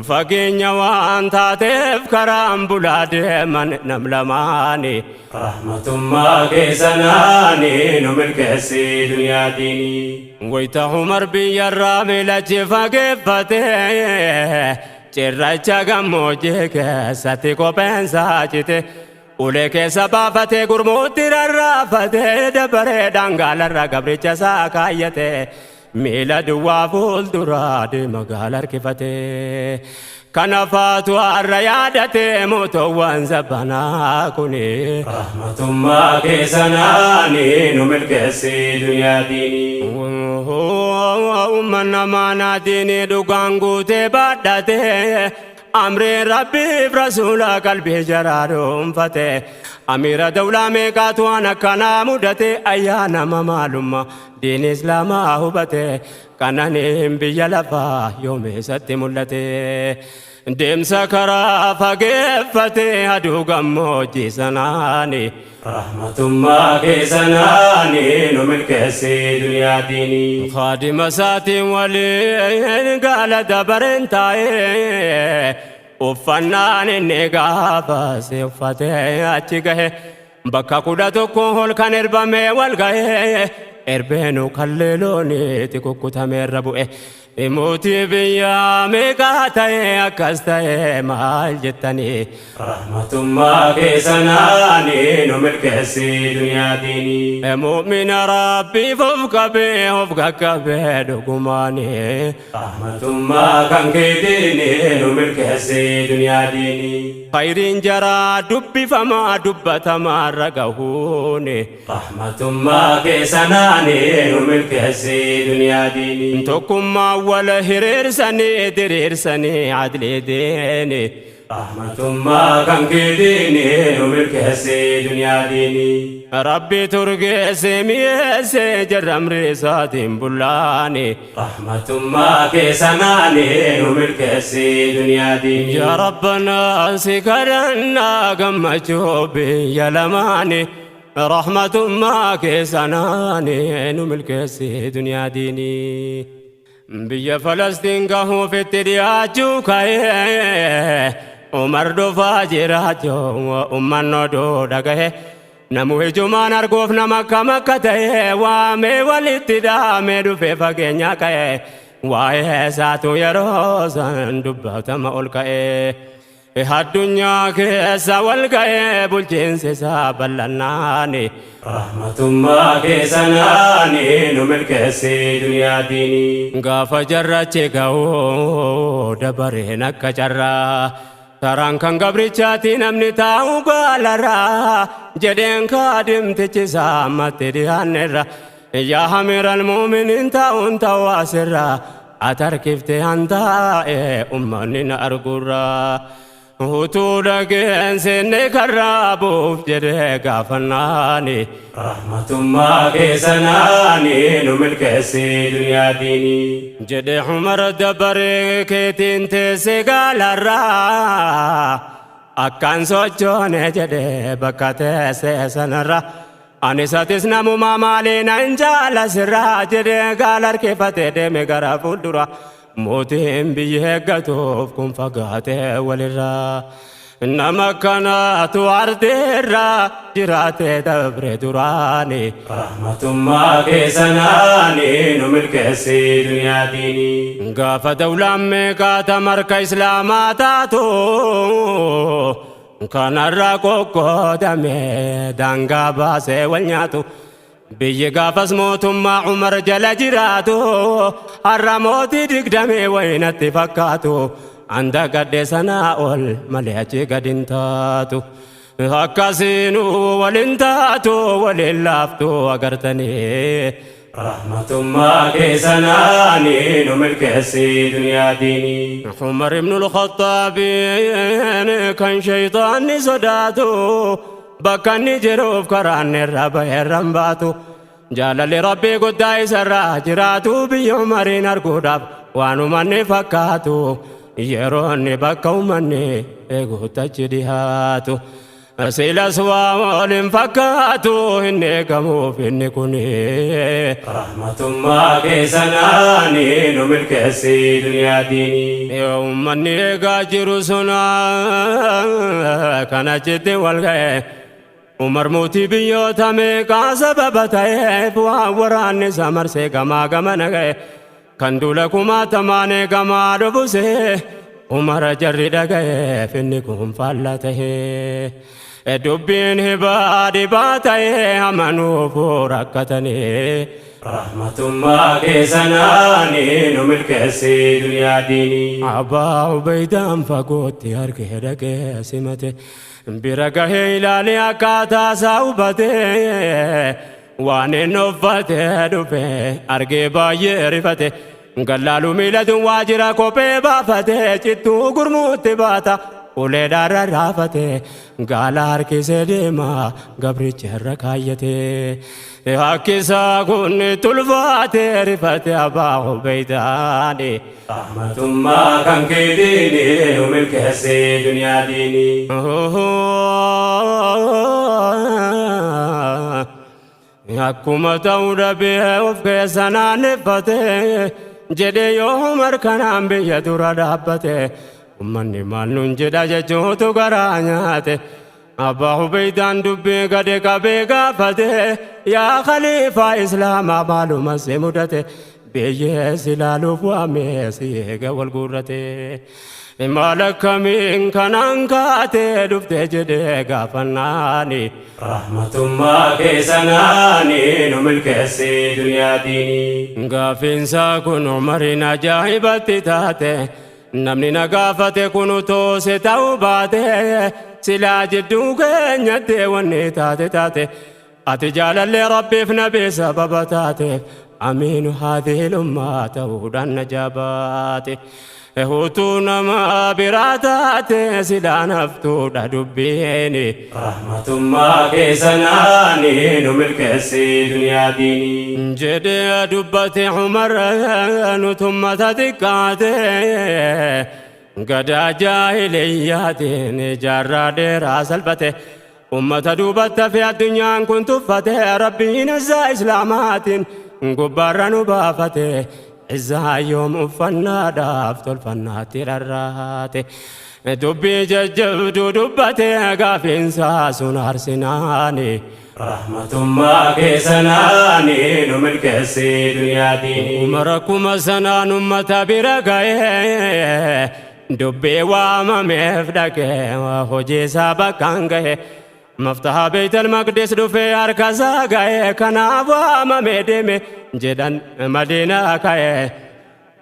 Fageenya waan taateef karaan bulaa deeman nam lamaani.
Rahmatummaa keessanaanii nu milkeessi duniyaa diinii.
Wayita Umar biyyarraa miilachi fageeffatee cirracha gammoojjii keessatti kopheensaa cite. Ulee keessa baafatee gurmuutti rarraafatee dabaree dangaalarra gabricha isaa kaayyate miila duwwaa fuulduraa deema gaala harkifatee. Kana faatu har'a yaadatee mootoowwan zabbanaa kuni.
Rahmatummaa keessanaani nu milkeessi duniyaa diinii.
Uummanna maanaa diinii dhugaan guutee baadhatee. Amriin Rabbiif rasuula qalbii jaraa dhuunfate. Amiira dawlaa meeqaatu waan akkanaa mudate ayyaana maalummaa diin islaamaa hubate. Kananiin biyya lafaa yoomeessatti mul'ate. Deemsa karaa fageeffate aduu gammoojjii sanaani.
Rahmatummaa keessanaani nu milkeessi duniyaa diinii.
Khaadima isaatiin waliin gaala dabareen taa'ee uffannaan inni gaafas uffatee achi gahe bakka 11 ol kan erbamee wal gahee erbeenu kalleeloonitti kukkutameerra bu'e. Mootii biyyaa meeqaa ta'e akkas ta'e maal jettanii.
Rahmatummaa keessanaani nu milkeessi duniyaa diinii.
Mu'mina Rabbiif of qabee of qaqqabee dhugumaanii.
Rahmatummaa kan keetiini nu milkeessi duniyaa diinii.
Khayriin jaraa dubbifamaa dubbatamaa irra gahuuni.
Rahmatummaa keessanaani nu milkeessi duniyaa diinii.
Tokkummaa wal hiriirsanii diriirsanii adlii diini.
Rahmatummaa kan keetiini nu milkeessi duniyaa diinii.
Rabbi turgeesse mi'eesse jarra amri isaatiin bullaani.
Rahmatummaa keessanaani nu milkeessi duniyaa diinii.
Yaa Rabbanaa si kadhannaa gammachuu biyya lamaani. Rahmatummaa keessanaani nu milkeessi duniyaa diinii. Biyya Falastiin gahuuf itti dhiyaachuu ka'ee Umar dhufaa jiraachuu uummanni oduu dhagahe. Namu ijumaan arguuf nama akkam akka ta'e waamee walitti dhaamee dhufee fageenya ka'e waa'ee isaatu yeroo san dubbatama ol ka'e. Addunyaa keessa wal ga'ee bulchiinsi isaa bal'annaani.
Rahmatummaa keessanaani nu milkeessi duniyaa diinii.
Gaafa jarrachi ga'uu dabareen akka carraa. Taraan kan gabrichaati namni taa'u gaalarraa jedheen kaadimtichi isaa ammatti dhiyaannerra. Yaa amiiral muuminiin taa'uun ta'uu asirraa atarkiftee hantaa'e uummanni na argurraa. Utuu dhageen seenne karraa buuf jedhee gaafannaani.
Rahmatummaa keessanaani nu milkeessi duniyaa diinii.
Jedhe Umar dabaree keetiin teesse gaalarraa akkaan sochoone jedhe bakka teesse sanarra. Anis atis namuma maaliin nan jaalasirraa jedhe gaala harkifatee deeme gara fuuldura. Mootiin biyya eeggatuuf kun fagaatee walirraa. Nama kanaatu ardeerraa jiraatee dabre duraani.
Rahmatummaa keessanaani nu milkeessi duniyaa diinii.
Gaafa dawlaan meeqaata marka islaamaa taatu kanarraa qoqqoodame daangaa baasee wal nyaatu. Biyyi gaafas mootummaa Umar jala jiraatu har'a mootii 20 wayinatti fakkaatu. Anda gadde sanaa ol malee achi gad hin taatu. Akkasiinuu waliin taatu waliin laaftu agartanii.
Rahmatummaa keessanaani nu milkeessi duniyaa diinii.
Umar ibn al-Khattaabiin kan shayxaanni sodaatu bakka inni jiruuf karaan irra baheerra hin baatu. Jaalalli Rabbii guddaa isarraa jiraatu biyya Umariin arguudhaaf waan uummanni fakkaatu. Yeroo inni bakka uummanni eeguutti achi dhiyaatu. Silas waa waliin fakkaatu hin eegamuuf inni kuni.
Rahmatummaa keessanaani nu milkeessi duniyaa diinii.
Uummanni eegaa jiru suna kan achitti wal ga'e. Umar mootii biyyoota meeqaa sababa ta'eef waan waraanni isa marsee gamaa gamana ga'e. Kan duula kumaatamaan eegamaa dhufuse Umar jarri dhaga'eef inni kun faallaa ta'e. Dubbiin hibaa dhibaa ta'ee amanuuf rakkatanii.
Rahmatummaa keessanaanii nu milkeessi duniyaa diinii.
Abbaa Ubaydaan fagootti argee dhaqee simate. Bira gahee ilaalee akkaataa isaa hubatee. Waan inni uffatee dhufe argee baay'ee rifate. Gallaaluu miilatuun waajjira kophee baafatee cittuu gurmuutti baata. Uleedhaan rarraafate gaala harkisee deema gabricha irra kaayyate. Hakkisaa kun tulfaate rifate Abbaa Ubaydaani.
Rahmatummaa kan keetiini nu milkeessi duniyaa diinii.
Akkuma ta'uu dhabee of keessa naanneffate jedhee yoo Umar kanaan biyya dura dhaabbate. Ummanni maal nuun jedha jechuutu garaa nyaate. Abbaa Ubaydaan dubbii gadi qabee gaafate. Yaa khaliifaa Islaamaa maaluma si mudate. Biyyees ilaaluuf waamee si eega wal guurrate. Maal akkamiin kanaan kaatee dhufte jedhee gaafannaani.
Rahmatummaa keessanaanii nu milkeessi duniyaa diinii.
Gaafiinsaa kun Umariin ajaa'ibatti taate. Namni na gaafate kun utuu si ta'uu baate. Silaa jidduu keenyatti wanni taate taate. Ati jaalallee Rabbiif nabii sababa taateef. Amiinu haadhihi lummaa ta'uudhaan na jabaate. Hutuu nama biraa taate silaa naftuudha dubbiini.
Rahmatummaa keessanaanii nu milkeessi duniyaa diinii.
Jedhee dubbate Umar nutummata xiqqaate. Gadaa jaahiliyyaatiin jaarraa dheeraa salphate. Ummata duubatti hafe addunyaan kun tuffate. Rabbiin izzaa Islaamaatiin gubbaarra nu baafate. Izzaa yoom uffannaadhaaf tolfannaatti rarraate. Dubbii jajjabduu dubbate gaafiinsaa sun arsinaani.
Rahmatummaa keessanaanii nu milkeessi duniyaa diinii.
Umar akkuma sanaan ummata bira ga'ee dubbii waamameef dhaqee hojii isaa bakkaan ga'e. Maftaha Beeytal Maqdis dhufee harka isaa ga'e kanaaf waamamee deeme jedhan Madiinaa ka'e.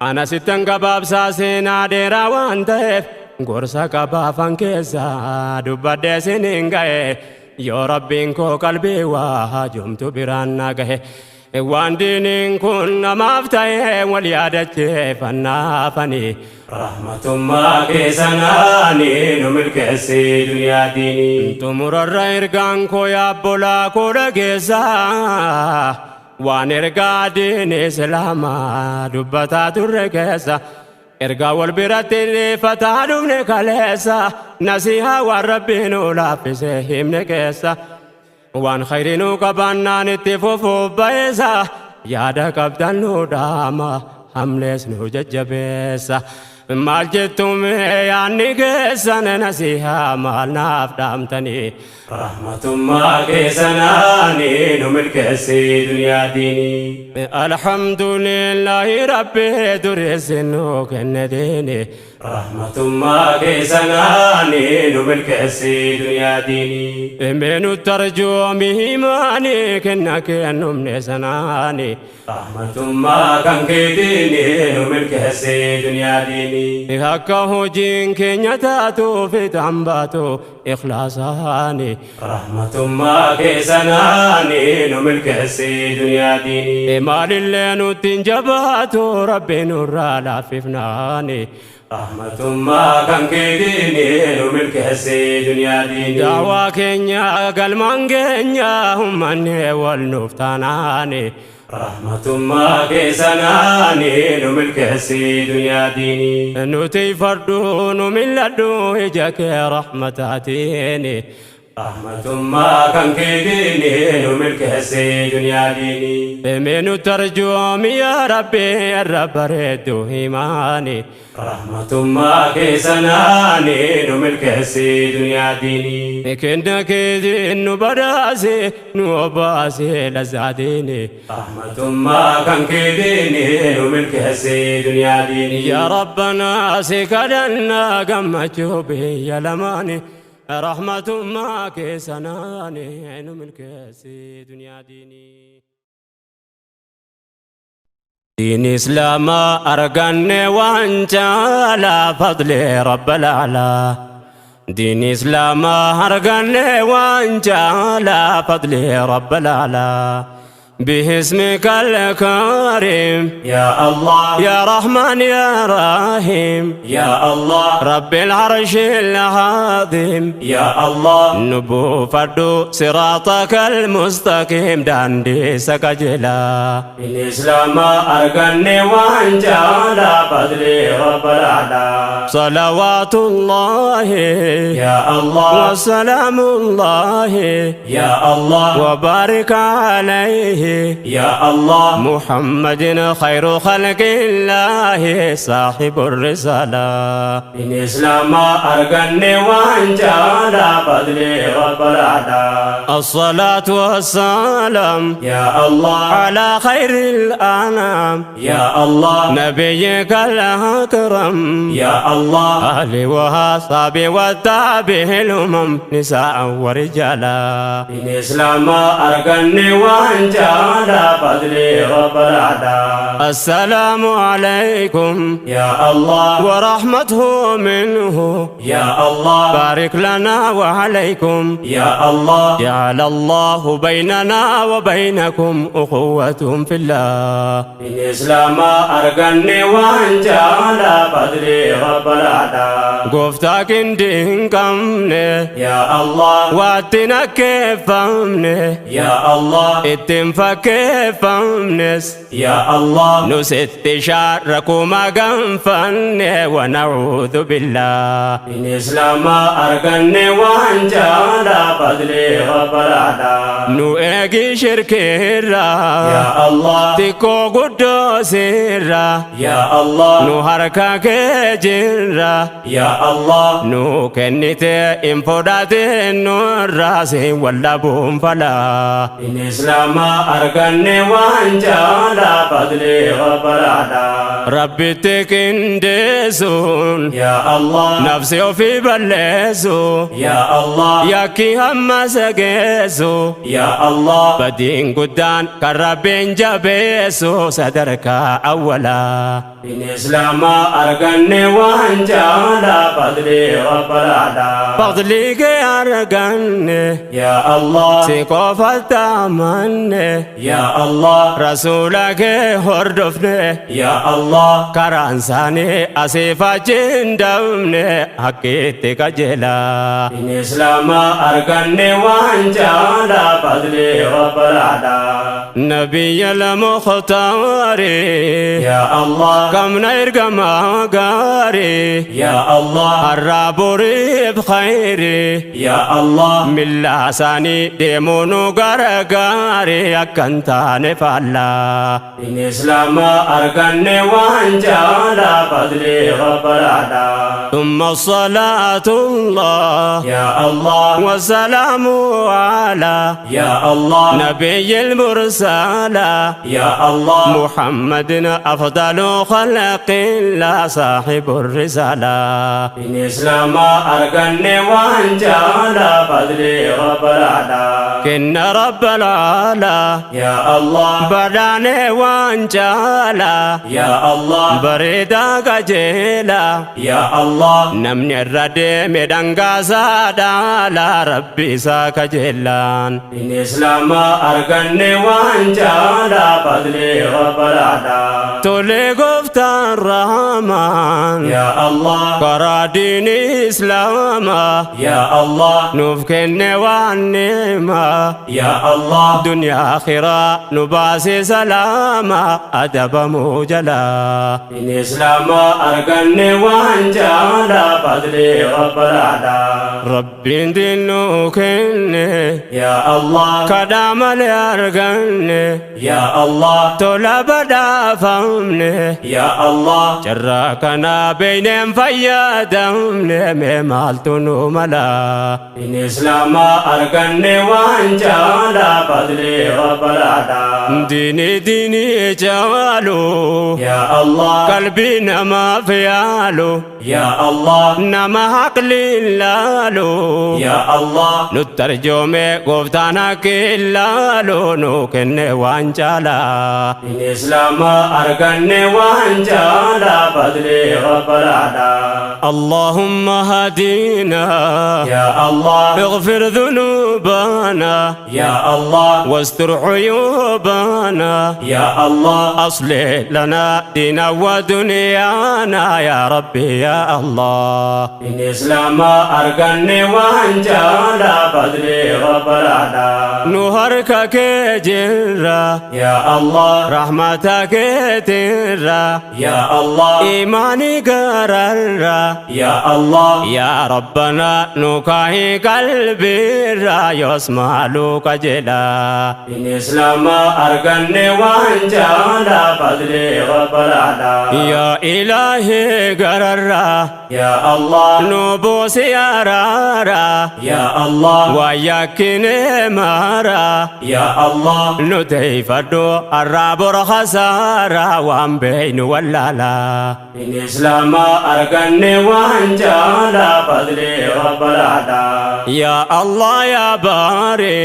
Ana sittan gabaabsaa seenaa dheeraa waan ta'eef gorsa qabaafan keessaa dubbadhee siniin ga'e. Yoo Rabbiin koo qalbii waa haajomtu biraan na gahe. Waan diiniin kun namaaf ta'e wal yaadacheeffannaafani.
Rahmatummaa keessanaanii nu milkeessi duniyaa diinii.
Xumurarra ergaan koo yaabbolaa koo dhageessa. Waan ergaa diini Islaamaa dubbataa turre keessa. Ergaa wal biratti dhiifataa dhufne kaleessa. Nasihaa waan Rabbiin nu laaffise himne keessa. Waan khayrii nu qabaannaan itti fufuuf ba'eessa. Yaada qabdan nu dhaama hamlees nu jajjabeessa. Maal jettume yaadni keessan nasihaa maal naaf dhaamtanii.
Rahmatummaa keessanaanii nu milkeessi duniyaa diinii.
Alhamdulillahi Rabbi dureessi nu kenne diini.
Rahmatummaa keessanaanii nu milkeessi duniyaa diinii.
Mee nu tarjoomi himaanii kenna kennumne sanaani.
Rahmatummaa kan keetiini nu milkeessi duniyaa diinii.
Akka hojiin keenya taatuuf fiixaan baatu ikhlaasaani.
Rahmatummaa keessanaanii nu milkeessi duniyaa diinii.
Maalillee nutti hin jabaatu Rabbi nurraa laaffifnaani.
Rahmatummaa kan keetiini nu milkeessi duniyaa diinii.
Daawaa keenya galmaan keenya ummanni wal nuuf taanaani.
Rahmatummaa keessanaanii nu milkeessi duniyaa diinii.
Nuti fardhu nu mil'adhu ija kee rahmataatiini.
Rahmatummaa kan keetiini nu milkeessi duniyaa diinii.
Mee nu tarjoomi yaa Rabbi irra bareeddu himaani.
Rahmatummaa keessanaanii nu milkeessi duniyaa diinii.
Kenna keetiin nu badhaase nu obbaase lazzaatiini.
Rahmatummaa kan keetiini nu milkeessi duniyaa diinii.
Yaa Rabbanaa si kadhannaa gammachuu biyya lamaani. Rahmatummaa keessanaani nu milkeessi duniyaa diinii. دين إسلام أرقني وانت على فضل رب الأعلى دين إسلام أرقني وانت على فضل رب الأعلى باسمك الكريم
يا الله
يا رحمن يا رحيم
يا الله
رب العرش العظيم
يا الله
نبو فردو صراطك المستقيم داندي سكجلا
الإسلام أرقني وانت على فضل رب الأعلى
صلوات الله
يا الله
وسلام الله
يا الله
وبارك عليه
يا الله
محمد خير خلق الله صاحب الرسالة
الإسلام أرقني وانت على فضل رب الأعلى
الصلاة والسلام
يا الله
على خير الأنام
يا الله
نبيك الأكرم
يا الله
أهلي وأصحابي والتابع الأمم نساء ورجالا
الإسلام أرقني وانت على فضل رب الأعلى
السلام عليكم
يا الله
ورحمته منه
يا الله
بارك لنا وعليكم
يا الله
جعل الله بيننا وبينكم أخوة في الله
الإسلام أرقني وانت على فضل رب الأعلى
قفتك دين قمني
يا الله
واتنا كيف فهمني
يا الله
اتنفك كيف فهمنس
يا الله
نست شاركوا ما قنفني ونعوذ بالله
الإسلام أرقني وانت على فضل رب الأعلى
نؤجي شرك
يا الله
تكو قدوس
يا الله
نهارك كجرا
يا الله
نو كنت انفرات النور ولا بوم فلا
الإسلام أرقني وانت على فضل رب الأعلى
ربي تكندسون
يا الله
نفسي في بلسو
يا الله
يا كي هم سجسو
يا الله
بدين قدان كربين جبسو صدرك أولا
الإسلام أرقني وانت على فضل رب الأعلى
فضلك أرقني
يا الله
سيقوف التمني
يا الله
رسولك هردفني
يا الله
كرانساني أسيفا جندمني حقيتك جلا
الإسلام أرقني وانت على فضل رب الأعلى
نبي المختار
يا الله
كم نيرق ما قاري
يا الله
الرب بخيري
يا الله
من لساني ديمونو غرغاري أكنتاني فالا
الإسلام أرقني وانت على فضل رب الأعلى
ثم الصلاة الله
يا الله
والسلام على
يا الله
نبي المرسلة
يا الله
محمد أفضل خلق الله صاحب الرسالة
الإسلام أرقني وانت على فضل رب الأعلى
كن رب العلا
يا الله
بداني وانت على
يا الله
بريدا قجيلا
يا الله
نمني الردي مدنقا سادا لا ربي ساكجلان
الإسلام أرقني وانت على فضل رب الأعلى
تولي قفت الرحمن
يا الله
قرى دين إسلام
يا الله
نفكني والنعمة
يا الله
دنيا آخرة نباسي سلاما أدب موجلا
الإسلام أرقني وانت على فضل رب الأعلى
ربي دينو كني
يا الله
كدام لأرقني
يا الله
طلب دافمني
يا Yaa Allah.
Carraa kana beeyneen fayyadamne mee maaltu nu mala?
Diin Islaamaa arganne waan caalaa fadlii rabbalaadha.
Diini diini caalu.
Yaa Allah.
Qalbii namaaf yaalu.
Yaa Allah.
Nama haqliin laalu.
Yaa Allah.
Nutti arjoome gooftaan akka ilaalu nu kenne waan caalaa.
Diin Islaamaa arganne waan caalaa fadlii rabbalaadha.
اللهم هدينا.
Yaa Allah.
اغفر ذنوبنا.
Yaa Allah.
واستر عيوبنا.
Yaa Allah.
أصلح لنا دينا ودنيانا يا ربي يا الله.
Diin Islaamaa arganne waan caalaa fadlii rabbalaadha.
Nu harka kee jirra.
Yaa Allah.
Rahmata keetirra.
Yaa Allah.
Iimaanii gararra.
Yaa Allah.
Yaa Rabbana nu kaahii qalbiirra yoos maaluu qajeela.
Diin Islaamaa arganne waan caalaa fadlii rabbalaadha.
Yaa Ilaahii gararra.
Yaa Allah.
Nu buusi araara.
Yaa Allah.
Waa yakkine maara.
Yaa Allah.
Nu teeyfadhu arraa bor khasaara waan beeynu wallaala.
Diin Islaamaa arganne waan caalaa fadlii rabbalaadha.
Yaa Allah yaa baari.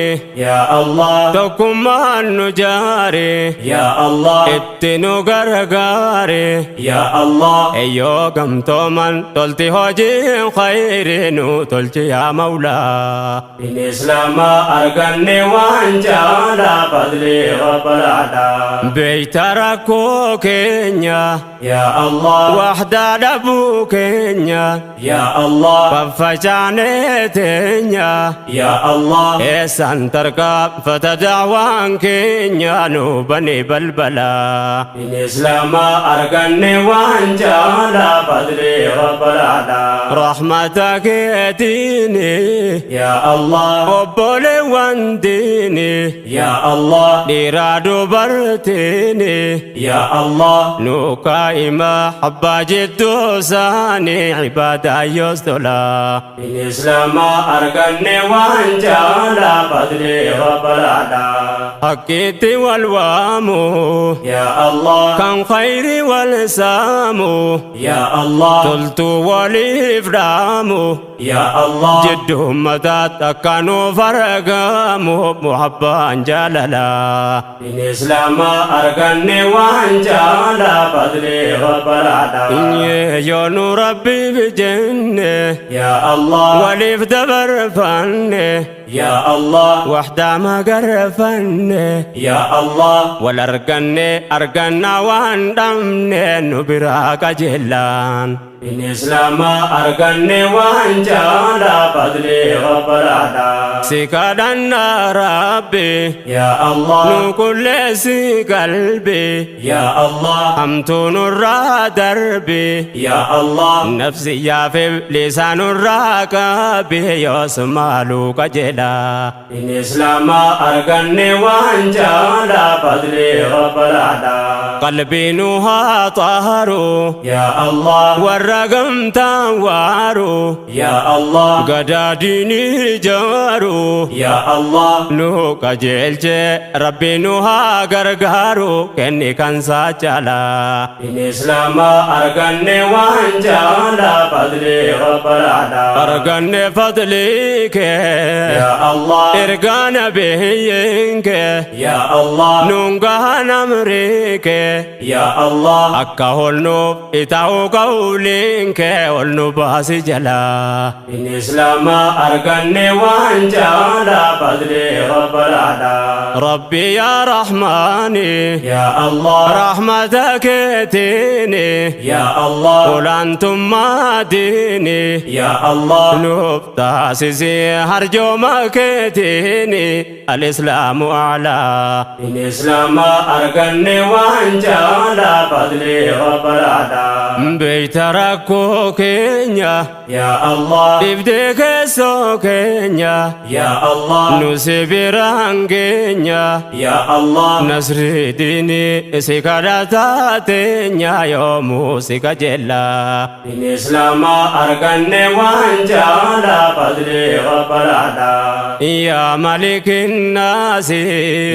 Yaa Allah.
Tokkummaan nu jaari.
Yaa Allah.
Itti nu gargaari.
Yaa Allah.
Eyyoo gamtooman tolti hojiin khayri nu tolchi yaa Mawlaa.
Diin Islaamaa arganne waan caalaa fadlii rabbalaadha.
Beeyta rakkoo keenya.
Yaa Allah.
Waxdaa dhabuu keenya.
Yaa Allah.
Faffacaanee teenya.
Yaa Allah.
Eessaan tarkaanfata da'waan keenya nu bani balbala.
Diin Islaamaa arganne waan caalaa fadlii rabbalaadha.
Rahmata keetiini.
Yaa Allah.
Obboleewwan diini.
Yaa Allah.
Dhiiraa dubartiini.
Yaa Allah.
Nu kaa'ima abbaa jidduu isaanii ibaadaa yoos tola.
Diin Islaamaa arganne waan caalaa fadlii rabbalaadha.
Haqqiitti wal waamu.
Yaa Allah.
Kan khayri wal saamu.
Yaa Allah.
Toltuu waliif dhaamu.
Yaa Allah.
Jidduu ummataatti akka nuuf argamu muhabbaan jaalala.
Diin Islaamaa arganne waan caalaa fadlii rabbalaadha.
Yoo nu rabbiif jenne.
Yaa Allah.
Waliif dabarfanne.
Yaa Allah.
Waxdaa magarfanne.
Yaa Allah.
Wal arganne arganna waan dhabne nu biraa qajeellaan.
Diin Islaamaa arganne waan caalaa fadlii rabbalaadha.
Si kadhanna Rabbi.
Yaa Allah.
Nu qulleessi qalbi.
Yaa Allah.
Hamtuu nurraa darbi.
Yaa Allah.
Nafsiyyaa fi lisaanurraa qabi yoos maaluu qajeela.
Diin Islaamaa arganne waan caalaa fadlii rabbalaadha.
Qalbii nu haa xaaru.
Yaa Allah.
Warra gamtaan waaru.
Yaa Allah.
Gadaa diinii jaaru.
Yaa Allah.
Nu qajeelche Rabbi nu haa gargaaru kenni kan saa caalaa.
Diin Islaamaa arganne waan caalaa fadlii rabbalaadha.
Arganne fadlii kee.
Yaa Allah.
Ergaa nabiyyiin kee.
Yaa Allah.
Nuun gahan amrii kee.
Yaa Allah.
Akka holnuuf itaa'u qawliin kee ol nu baasi jalaa.
Diin Islaamaa arganne waan caalaa fadlii rabbalaadha.
Rabbi yaa Rahmaani.
Yaa Allah.
Rahmata keetiini.
Yaa Allah.
Olaantummaa diini.
Yaa Allah.
Nuuf taasisi harjooma keetiini. Al-Islaamu a'laa.
Diin Islaamaa arganne waan caalaa fadlii rabbalaadha.
Beeyta Rakkoo keenya.
Yaa Allah.
Dhibdee keessoo keenya.
Yaa Allah.
Nu si biraan geenya.
Yaa Allah.
Nasrii diinii si kadhataa teenya yoomuu si kajeellaa.
Diin Islaamaa arganne waan caalaa fadlii rabbalaadhaa.
Yaa malikin naasi.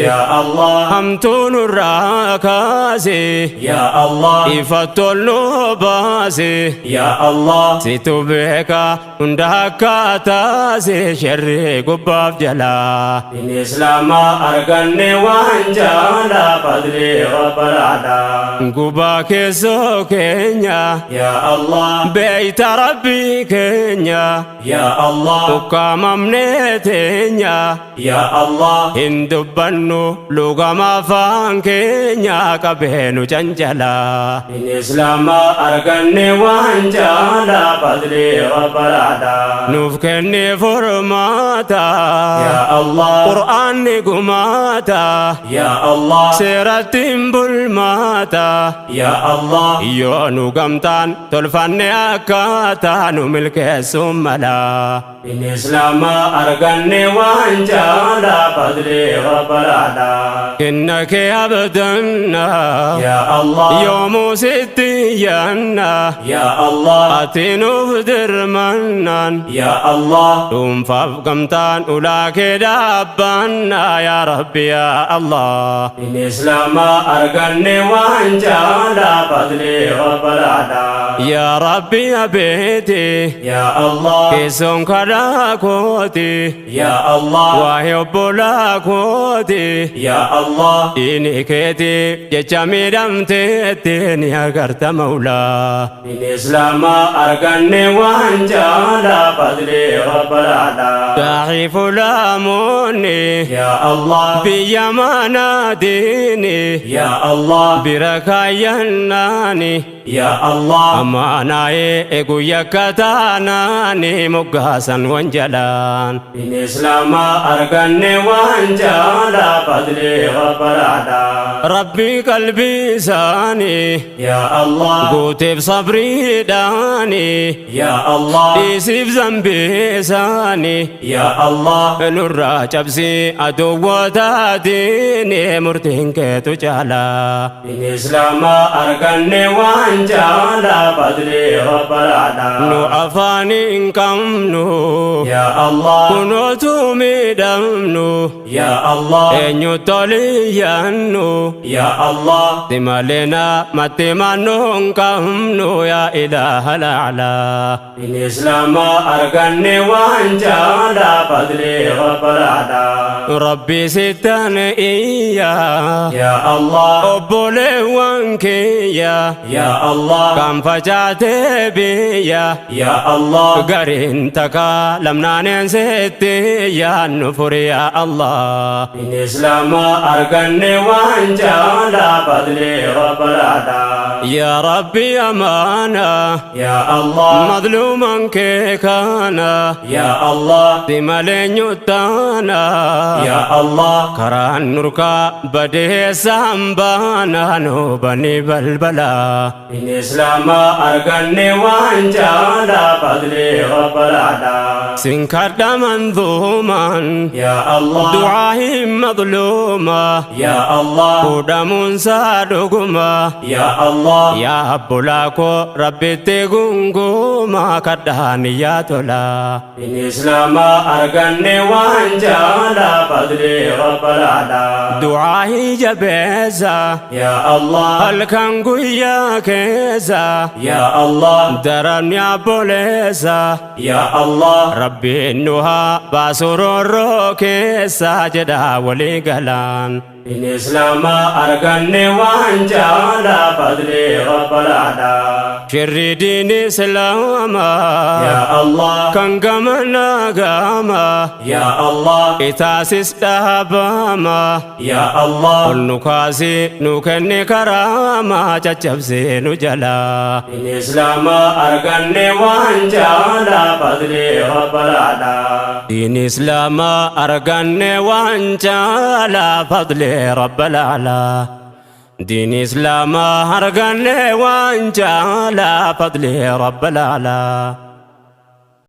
Yaa Allah.
Hamtuu nurraa kaasi.
Yaa Allah.
Ifa tolnu baasi.
Yaa Allah.
Situ beeka hunda akka taasi sharrii gubbaaf jalaa.
Diin Islaamaa arganne waan caalaa fadlii rabbalaadhaa.
Gubaa keessoo keenya.
Yaa Allah.
Beeyta rabbii keenya.
Yaa Allah.
Ukkaamamnee teenya.
Yaa Allah.
Hin dubbannu lugama afaan keenya qabeenu cancalaa.
Diin Islaamaa arganne waan caalaa fadlii rabbalaadhaa.
Nuuf kenni furmaata.
Yaa Allah.
Qur'aanni gumaata.
Yaa Allah.
Seeratti hin bulmaata.
Yaa Allah.
Yoo nu gamtaan tolfanne akkaataa nu milkeessuun mala.
Diin Islaamaa arganne waan caalaa fadlii rabbalaadhaa.
Kenna kee abdanna.
Yaa Allah.
Yoomuu sitti yaanna.
Yaa Allah.
Ati nuuf dirmannaan.
Yaa Allah.
Dhuunfaaf gamtaan ulaa kee dhaabbanna yaa Rabbi yaa Allah.
Diin Islaamaa arganne waan caalaa fadlii rabbalaadhaa.
Yaa Rabbi abeeti.
Yaa Allah.
Keessoon kadhaa kooti.
Yaa Allah.
Waa'ee obbolaa kooti.
Yaa Allah.
Diini keeti jecha miidhamteetti ni agarta maulaa.
Diin Islaamaa arganne waan caalaa fadlii rabbalaadhaa.
Daa'ii fulaamoonni.
Yaa Allah.
Biyya mana diini.
Yaa Allah.
Bira kaayyannaani.
Yaa Allah.
Amaanaa'ee guyya kataanaani moggaasan wanjalaan.
Diin Islaamaa arganne waan caalaa fadlii rabbalaadhaa.
Rabbi qalbii isaanii.
Yaa Allah.
Guuteef sabriidhaani.
Yaa Allah.
Dhiisiif zambii isaanii.
Yaa Allah.
Nurraa cabsii aduwwoota diini murtiin keetu caalaa.
Diin Islaamaa arganne waan caalaa fadlii rabbalaadhaa.
Nu afaan hin qabnu.
Yaa Allah.
Kunootu miidhamnu.
Yaa Allah.
Eenyu toliyyaannu.
Yaa Allah.
Si malee namatti mannuu hin qabnu yaa ilaaha laalaa.
Diin Islaamaa arganne waan caalaa fadlii rabbalaadhaa.
Rabbi sittan iyya.
Yaa Allah.
Obboleewwan kiyya.
Yaa Allah.
Kan facaatee biyya.
Yaa Allah.
Gariin takka lamnaaneen sitti yaannu furi yaa Allah.
Diin Islaamaa arganne waan caalaa fadlii rabbalaadhaa.
Yaa Rabbi amaana.
Yaa Allah.
Madluuman kee kana.
Yaa Allah.
Si malee nyuttaana.
Yaa Allah.
Karaan nurkaa badeessaan baana nu bani balbala.
Diin Islaamaa arganne waan caalaa fadlii rabbalaadhaa.
Sin kadha manzuumaan.
Yaa Allah.
Du'aa hin madluuma.
Yaa Allah.
Fuudhamuunsaa dhuguma.
Yaa Allah.
Yaa obbolaa koo rabbitti gunguuma kadhaan yaa tola.
Diin Islaamaa arganne waan caalaa fadlii rabbalaadhaa.
Du'aa jabeessa.
Yaa Allah.
Halkan guyyaa keessa.
Yaa Allah.
Daran obboleessa.
Yaa Allah.
Rabbiin nu haa baasu roorroo keessa jedhaa walii galaan.
Diin Islaamaa arganne waan caalaa fadlii rabbalaadhaa.
Shirri diin Islaamaa.
Yaa Allah.
Kan gamana gama.
Yaa Allah.
Itaasis dhaabama.
Yaa Allah.
Ol nu kaasii nu kenni karaamaa caccabsee nu jalaa.
Diin Islaamaa arganne waan caalaa fadlii rabbalaadhaa.
Diin Islaamaa arganne waan caalaa fadli rabbal aalaa. Diin Islaamaa arganne waan caalaa, fadli Rabbal aalaa.